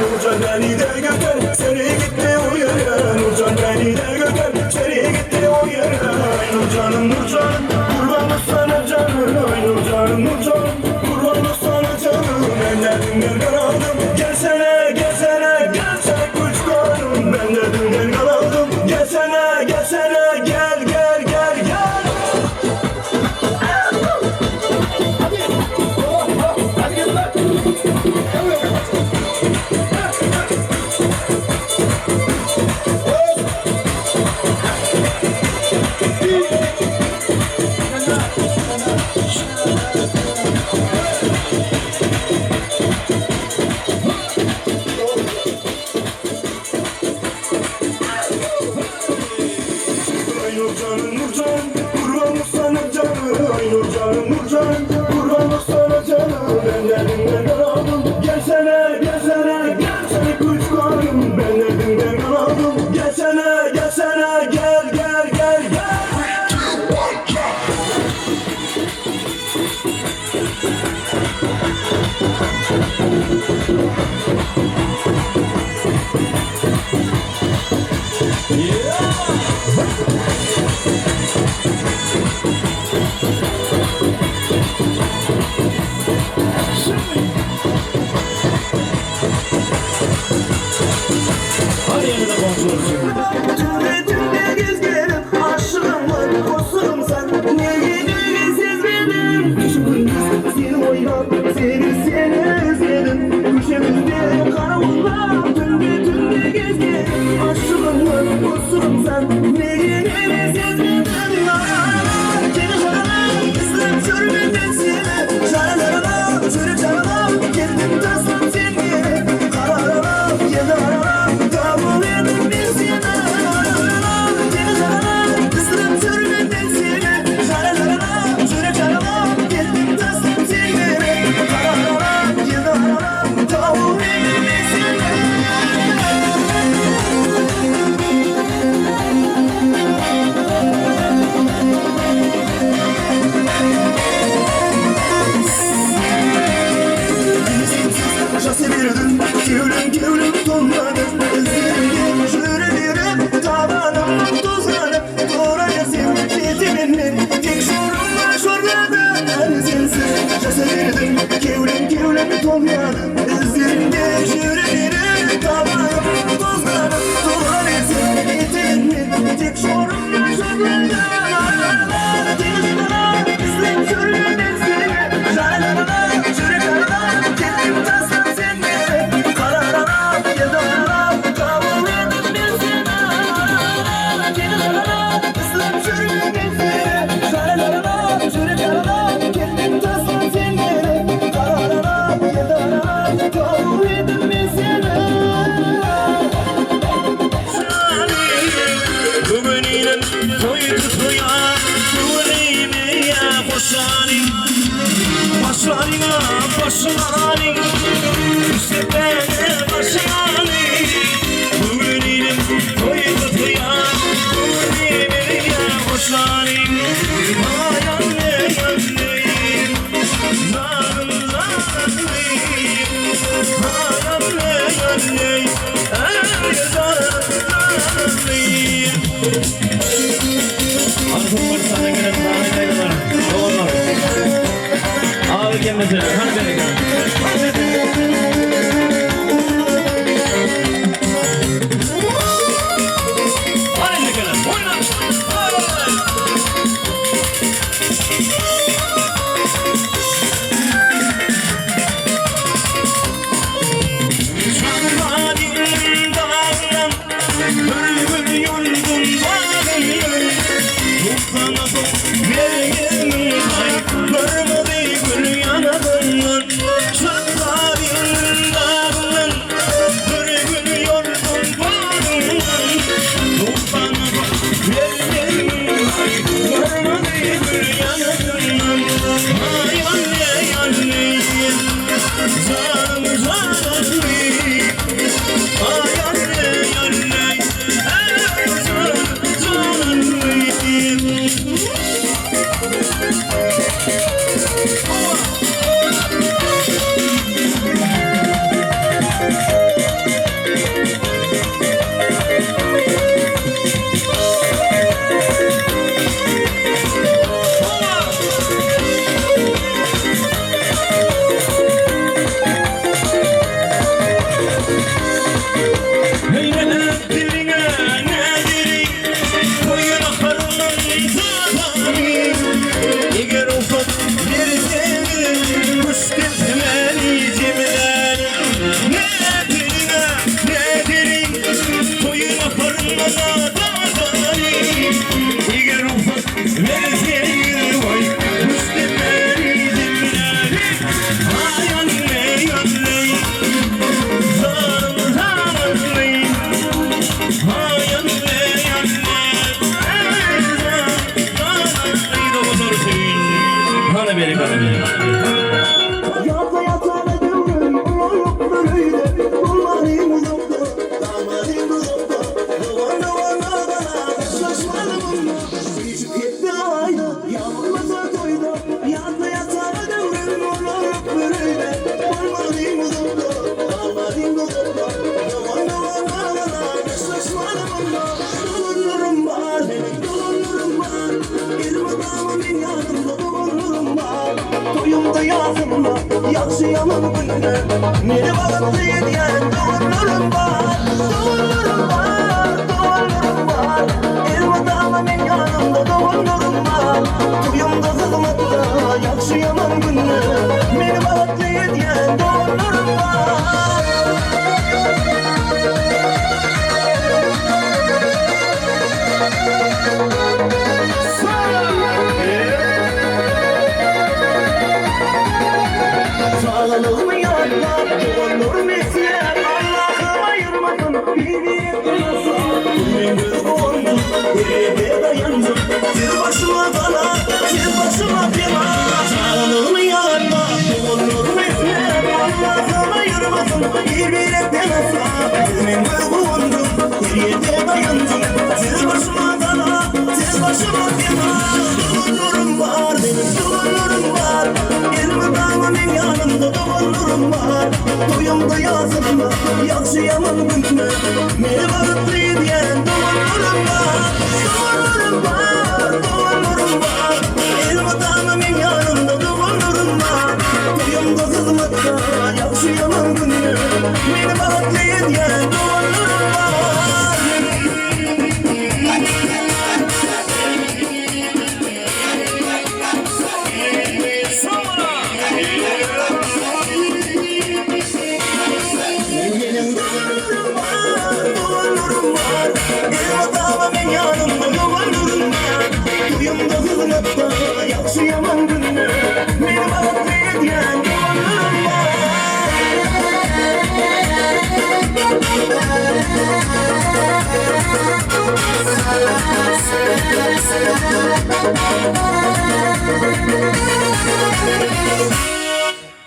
Nurcan beni de götür, seni gitti o yere. Nurcan beni de götür, seni gitti o yere. Ay Nurcanım, Nurcanım, qurbanlıq sana canım. Ay Nurcanım, Nurcanım, qurbanlıq sana canım. Ben derdimden kan aldım. Gelsene, gelsene, gelsene, kuch kurarım. Ben derdimden kan aldım. Gelsene, gelsene, gel, gel, gel, gel. Ay Nurcanım, Nurcanım, qurbanlıq sana canım. Ay Nurcanım, Nurcanım, qurbanlıq sana canım. Ben derdimden kan aldım. Gelsene, gelsene, gelsene, kuch kurarım. Ben derdimden kan aldım. Gelsene, gelsene, gel, gel, gel, gel. Túnde, túnde gezgenim, ashıǵımman qosıǵımsań. Nege, nege sezbedim? Keshe kúndiz seni oylap, seni, seni izledim. Kóshemizde qarawıllap, túnde, túnde gezgenim, ashıǵımman qosıǵımsań. Nege, nege sezbedim? Kene jaralap izlep júrmen men seni. Jaralap, júrek jaralap, kettim taslap sen meni. Qaralarap, endi qaralar, tawıp edim men seni. Qaralarap, endi qaralar, izlep júrmen men seni. Qaralarap, júrek jaralap, kettim taslap sen meni. Qaralarap, endi qaralar, tawıp edim men seni. Jasa berdim, kewlim, kewlim tolmadı. Izlerinde júre berip, tabanım tozlanıp, tura bersem, ketemen men. Tek jorıma jorladım, áli sensiz. Jasa berdim, kewlim, kewlim tolmadı. Izlerinde júre berip, tabanım tozlanıp, tura bersem, ketemen men. Tek jorıma jorladım. Búgin inim toydı toya, kewlime ya qoshanıń. Baslanıń, baslanıń, isep bári baslanıń. Búgin inim toydı toya, kewlime ya qoshanıń. Ay, ay, ay, ay, ay. Búlbúl yoldıń baǵınan, toqtanıp bergenmiń ay, qırmızı gúl yanaǵınan. Shıqpa dińniń daǵınan, búlbúl yoldıń baǵınan, toqtanıp bergenmiń ay, qırmızı gúl yanaǵınan. Ay, ay, ay, ay, janım, janım, ay. Tilińe ne deyin, qoyın qırnın tazalayın. Eger ruxsat berseńiz, kúshtep máni demleyim. Ne tilińe ne deyin, qoyın qırnın tazalayın. Eger ruxsat berseńiz, oy, kúshtep máni demleyim. Ay, ay, ay, ay. Janım, janım, ay. Ay, ay, ay, ay. Ay, janım, janım, ay, doǵanlar ushın. Qáne beri, qáne beri. Yata, yata, dáwrim, ulıp bir úyde, bolmadıń uzaqta, qalmadıń uzaqta, doǵan, doǵan, doǵan, doǵan, shashmadım. Keship ketti ayda, yamırmasa toyda, yatsa yatsa da dáwrim, oralap bir úyde. Bolmadıń uzaqta, qalmadıń uzaqta, doǵan, doǵan, doǵan, doǵan, shashmadım onda. Doǵan nurım bar, meniń doǵan nurım bar. Elmıdamı men yanımda, doǵan nurım bar. Toyımda yazımda, yaqshı yaman kúnde, meni baxıtlı etken doǵan nurım bar. Doǵan nurım bar, doǵan nurım bar. Elmıdamı men yanımda, doǵan nurım bar. Toyımda, xızmatta, yaqshı yaman kúnde, meni baxıtlı etken doǵan nurım bar. Sağlıǵıńa yalvarıp, tuwǵan nurım eslep, Allahım ayırmasın, biybiyek qılmasın. Kúnmen bir quwandım, ertede bayandım, ser başıma bala, ser başıma bela. Sağlıǵıńa yalvarıp, tuwǵan nurım eslep, Allahım ayırmasın, biybiyek qılmasın. Kúnmen bir quwandım, ertede bayandım, ser başıma bala, ser başıma bela. Tuwǵan nurım bar, meniń tuwǵan nurım bar. Elmıdamı men yanımda, tuwǵan nurım bar. Toyımda, yazımda, yaqshı yaman kúnde, meni baxıtlı etken tuwǵan nurım bar. Tuwǵan nurım bar, tuwǵan nurım bar. Elmıdamı men yanımda, tuwǵan nurım bar. Toyımda, xızmatta, yaqshı yaman kúnde, meni baxıtlı etken tuwǵan nurım bar. Meniń tuwǵan nurım bar, tuwǵan nurım bar. Elmıdamı men yanımda, tuwǵan nurım bar. Toyımda, xızmatta, yaqshı yaman kúnde, meni baxıtlı etken tuwǵan nurım bar.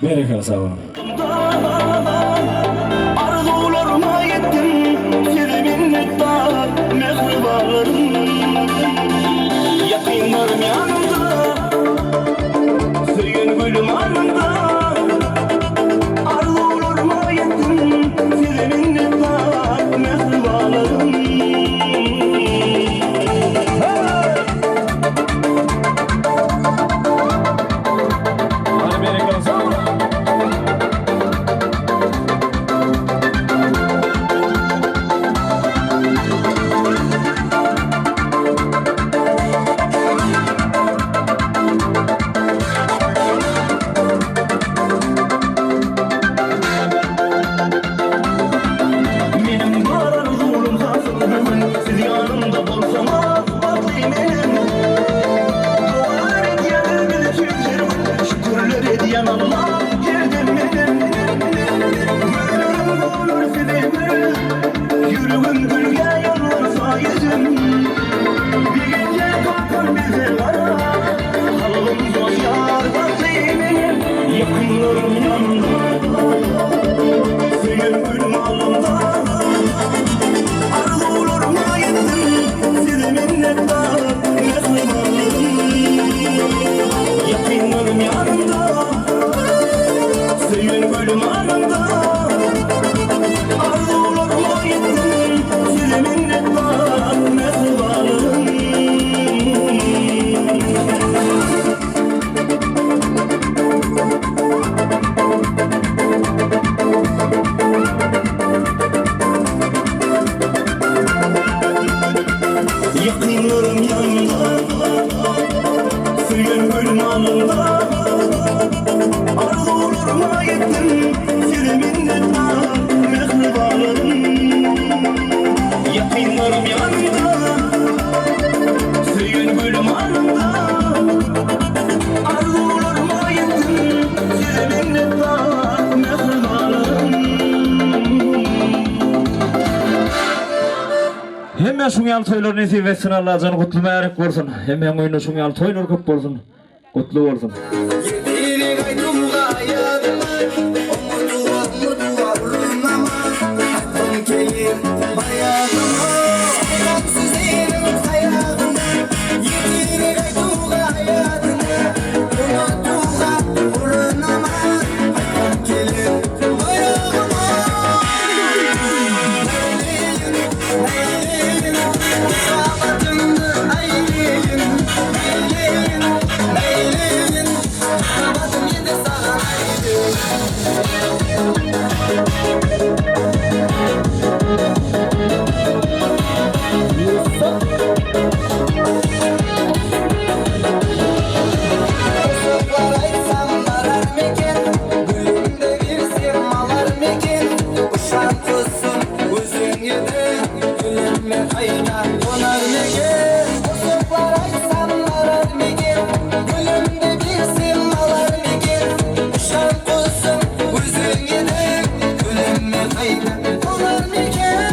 Berekella, saw bolıń. Arzuwlarıma ettim, seni minnetdar, mehribonlarim. Yaqınlarım yanımda, súygen gúlim alnımda. Arzuwlarıma ettim, seni minnetdar, mehribonlarim. Hey! Qáne, berekella, saw bolıń. Yaqınlarım yanında, suygen kólim alnında, arzuwlarıma ettim seni minnetdar, mehribanım. Yaqınlarım yanında, suygen kólim alnında, arzuwlarıma ettim seni minnetdar, mehribanım. Hemme shıńyalı toylar nesip etsin, Allajan, qutlı márek bolsın. Hemme úyinde shıńyalı toylar kóp bolsın. Qutlı bolsın. Erterek aytıwǵa uyadıma, umıtıwǵa, umıtıwǵa urınaman. Aytqım keler bayaǵıma, aytqan sózleriń sayaǵıma. Erterek aytıwǵa uyadıma, umıtıwǵa urınaman. Aytqım keler bayaǵıma. Qosıqlar aytsam, barar meken, gúlimdi bersem, alar meken, ushar qusım óziń ediń. Gúlime qayta qonar meken? Qosıqlar aytsam, barar meken? Gúlimdi bersem, alar meken? Ushar qusım óziń ediń. Gúlime qayta qonar meken?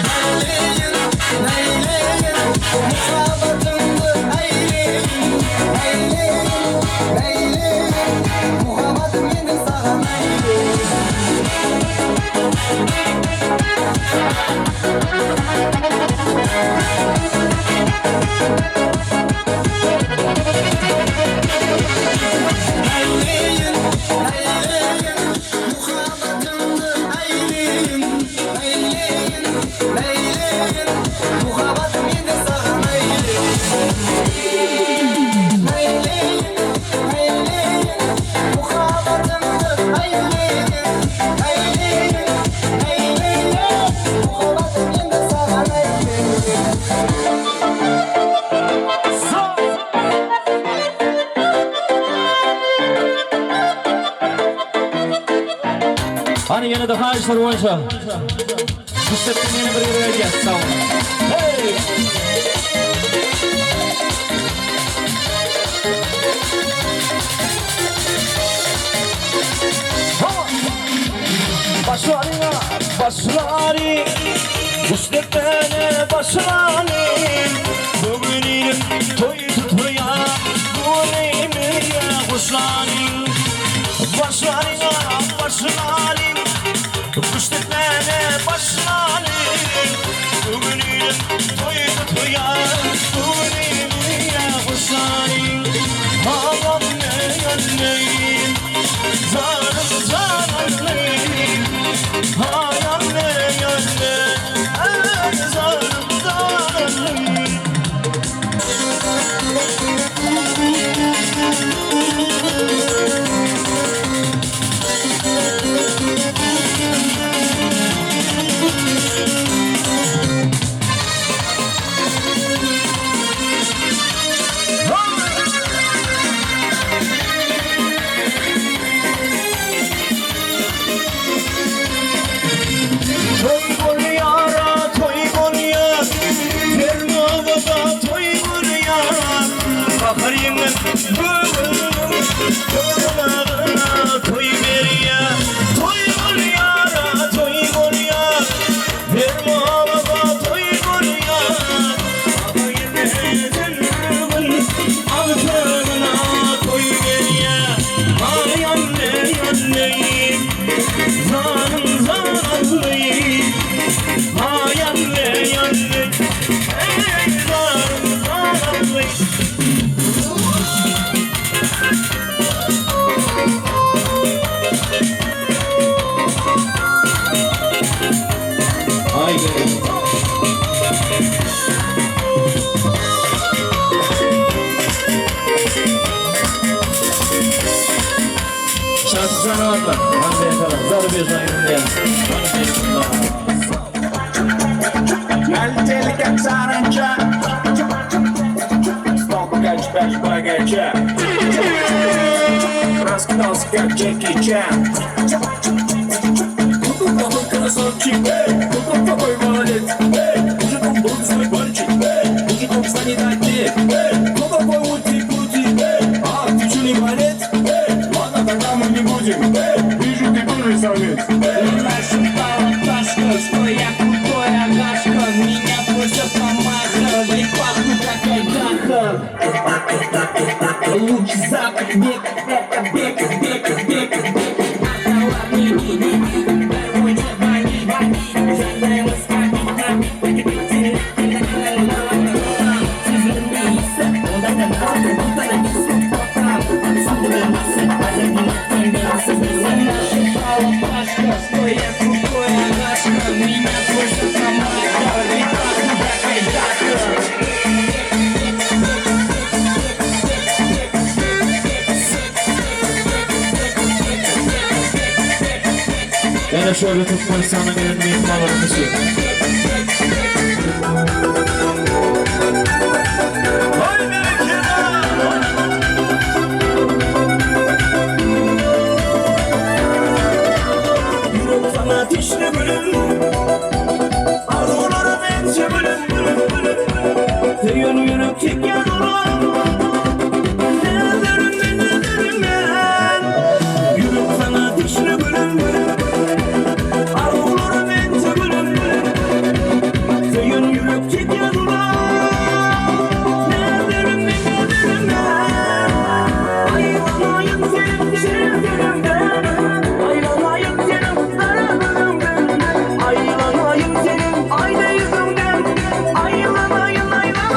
Náyleyin, náyleyin, muhabbatıńdı áyleyin, áyleyin, náyleyin, muhabbatım endi saǵan áyleyin. Qáne, yana da qarashlar boyınsha. Júsepten yana bir kerek aytayıq. Saw bolıń. Hey! Ho! Bashladıń-a, bashladıń. Júsep menen bashladıń. Búgin ilim toy Tutmaya kónlime qoslanıń. Bashladıń-a, bashladıń. Kúshtetpene bashladıń. Búgin ilim toy tutmaya kónlime qoslanıń. Aman ne yónleyin, janım, janım. Aman ne yónleyin, ey, janım, janım. Toy bol yara, toy bol yara, bermaǵa toy bol yara. Paqırıńnıń kógiliniń qınaǵına toy ber ya. Toy bol yara, toy bol yara, bermaǵa toy bol yara. Paqırıńnıń altınına toy ber ya. Ay, anne, anne. Janım, janım, ay, anne, anne, ey, janım, janım. Ay, be. Shatıq janıwatlar, Mánbet aǵa, Zarbiyjan Iliyas, Mánbet aǵa. Полетели как саранча. Стал как чпач богача. Раскидался как Джеки Чан. Кто тут плохой красавчик? Эй, кто тут плохой молодец? Эй, мужиком должен стать мальчик. Эй, мужиком станет отец. Эй, кто такой ути-пути? Эй, а, ты чё, не борец? Эй, ладно, тогда мы не будем. Эй, вижу, ты тоже самец. Эй. Наши палаташка, что я крутой агашка, меня просят помахать, и пахну как айдаха. Лучше запах, бег, бег, бег, бег, бег, бег. Аталар не, не, не, не, бәрі ойнап, бани, бани, жандаймыз, капит, капит, капит, капит. Yana shol Turkmenistanıń elin mehmanlarımız. Yürek sana tishli gúlim, arzularım enshi gúlim. Súyen yúrek shekke durar. Názerinden, názerinden. Yúrek sańa tiyishli gúlim. Arzuwlarım enshe gúlim. Súyen yúrek shekke durar. Názerinden, názerinden. Aylanayın seniń shekerimden. Aylanayın seniń qara gúlińden. Aylanayın seniń ayday júzińden. Aylanayın, aylanayın.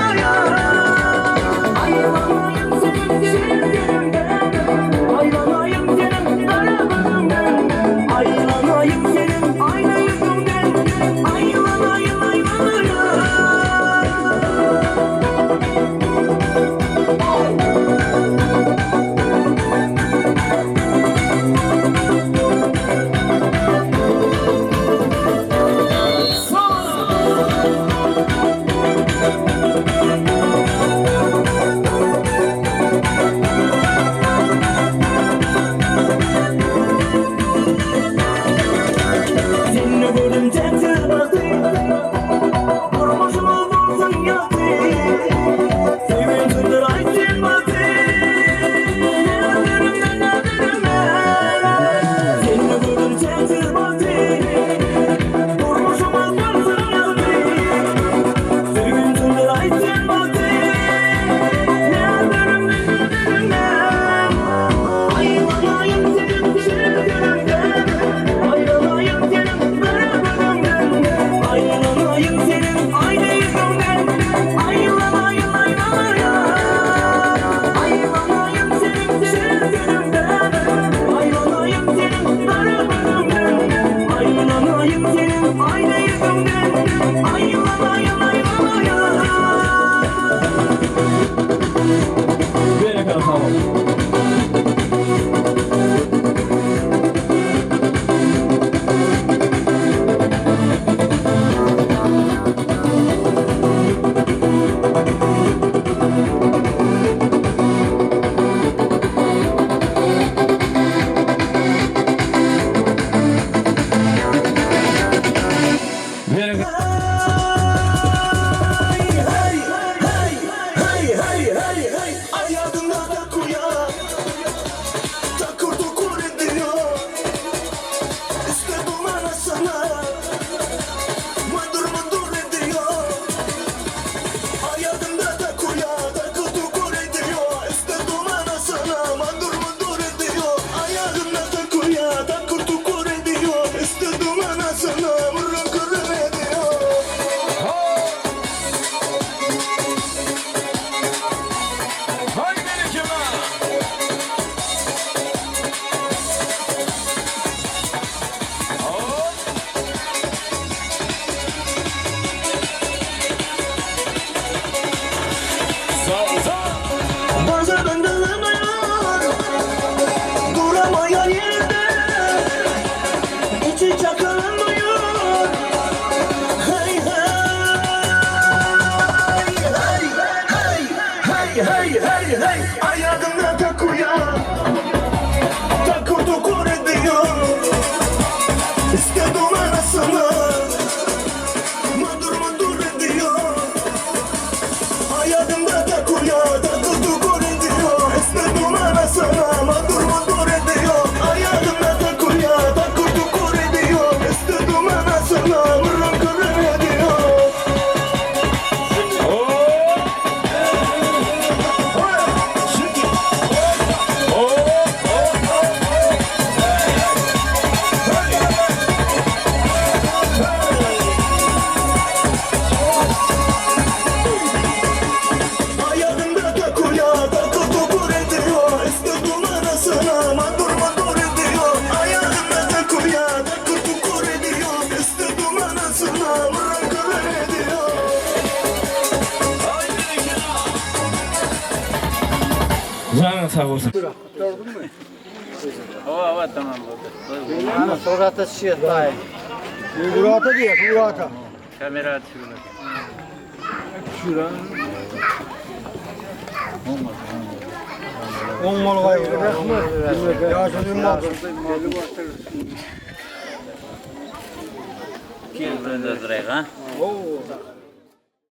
Hey, hey, hey, ayaǵında takuya. Taku tuku radio. Istedu manasına. Madur madur radio. Ayaǵında takuya. Taku tuku radio. Istedu manasına. Madur madur radio. Ayaǵında takuya. Taku tuku radio. Istedu manasına. Mırrım kırrı radio. Janıń saw bolsın. Awa, awa, tamam boldı. Ana surata shıyadı. Surata diye, surata. Kameraǵa túsirip atır. Oń bolǵay. Raxmet. Jaqsı bolsın. Kelip endi turayıq, a?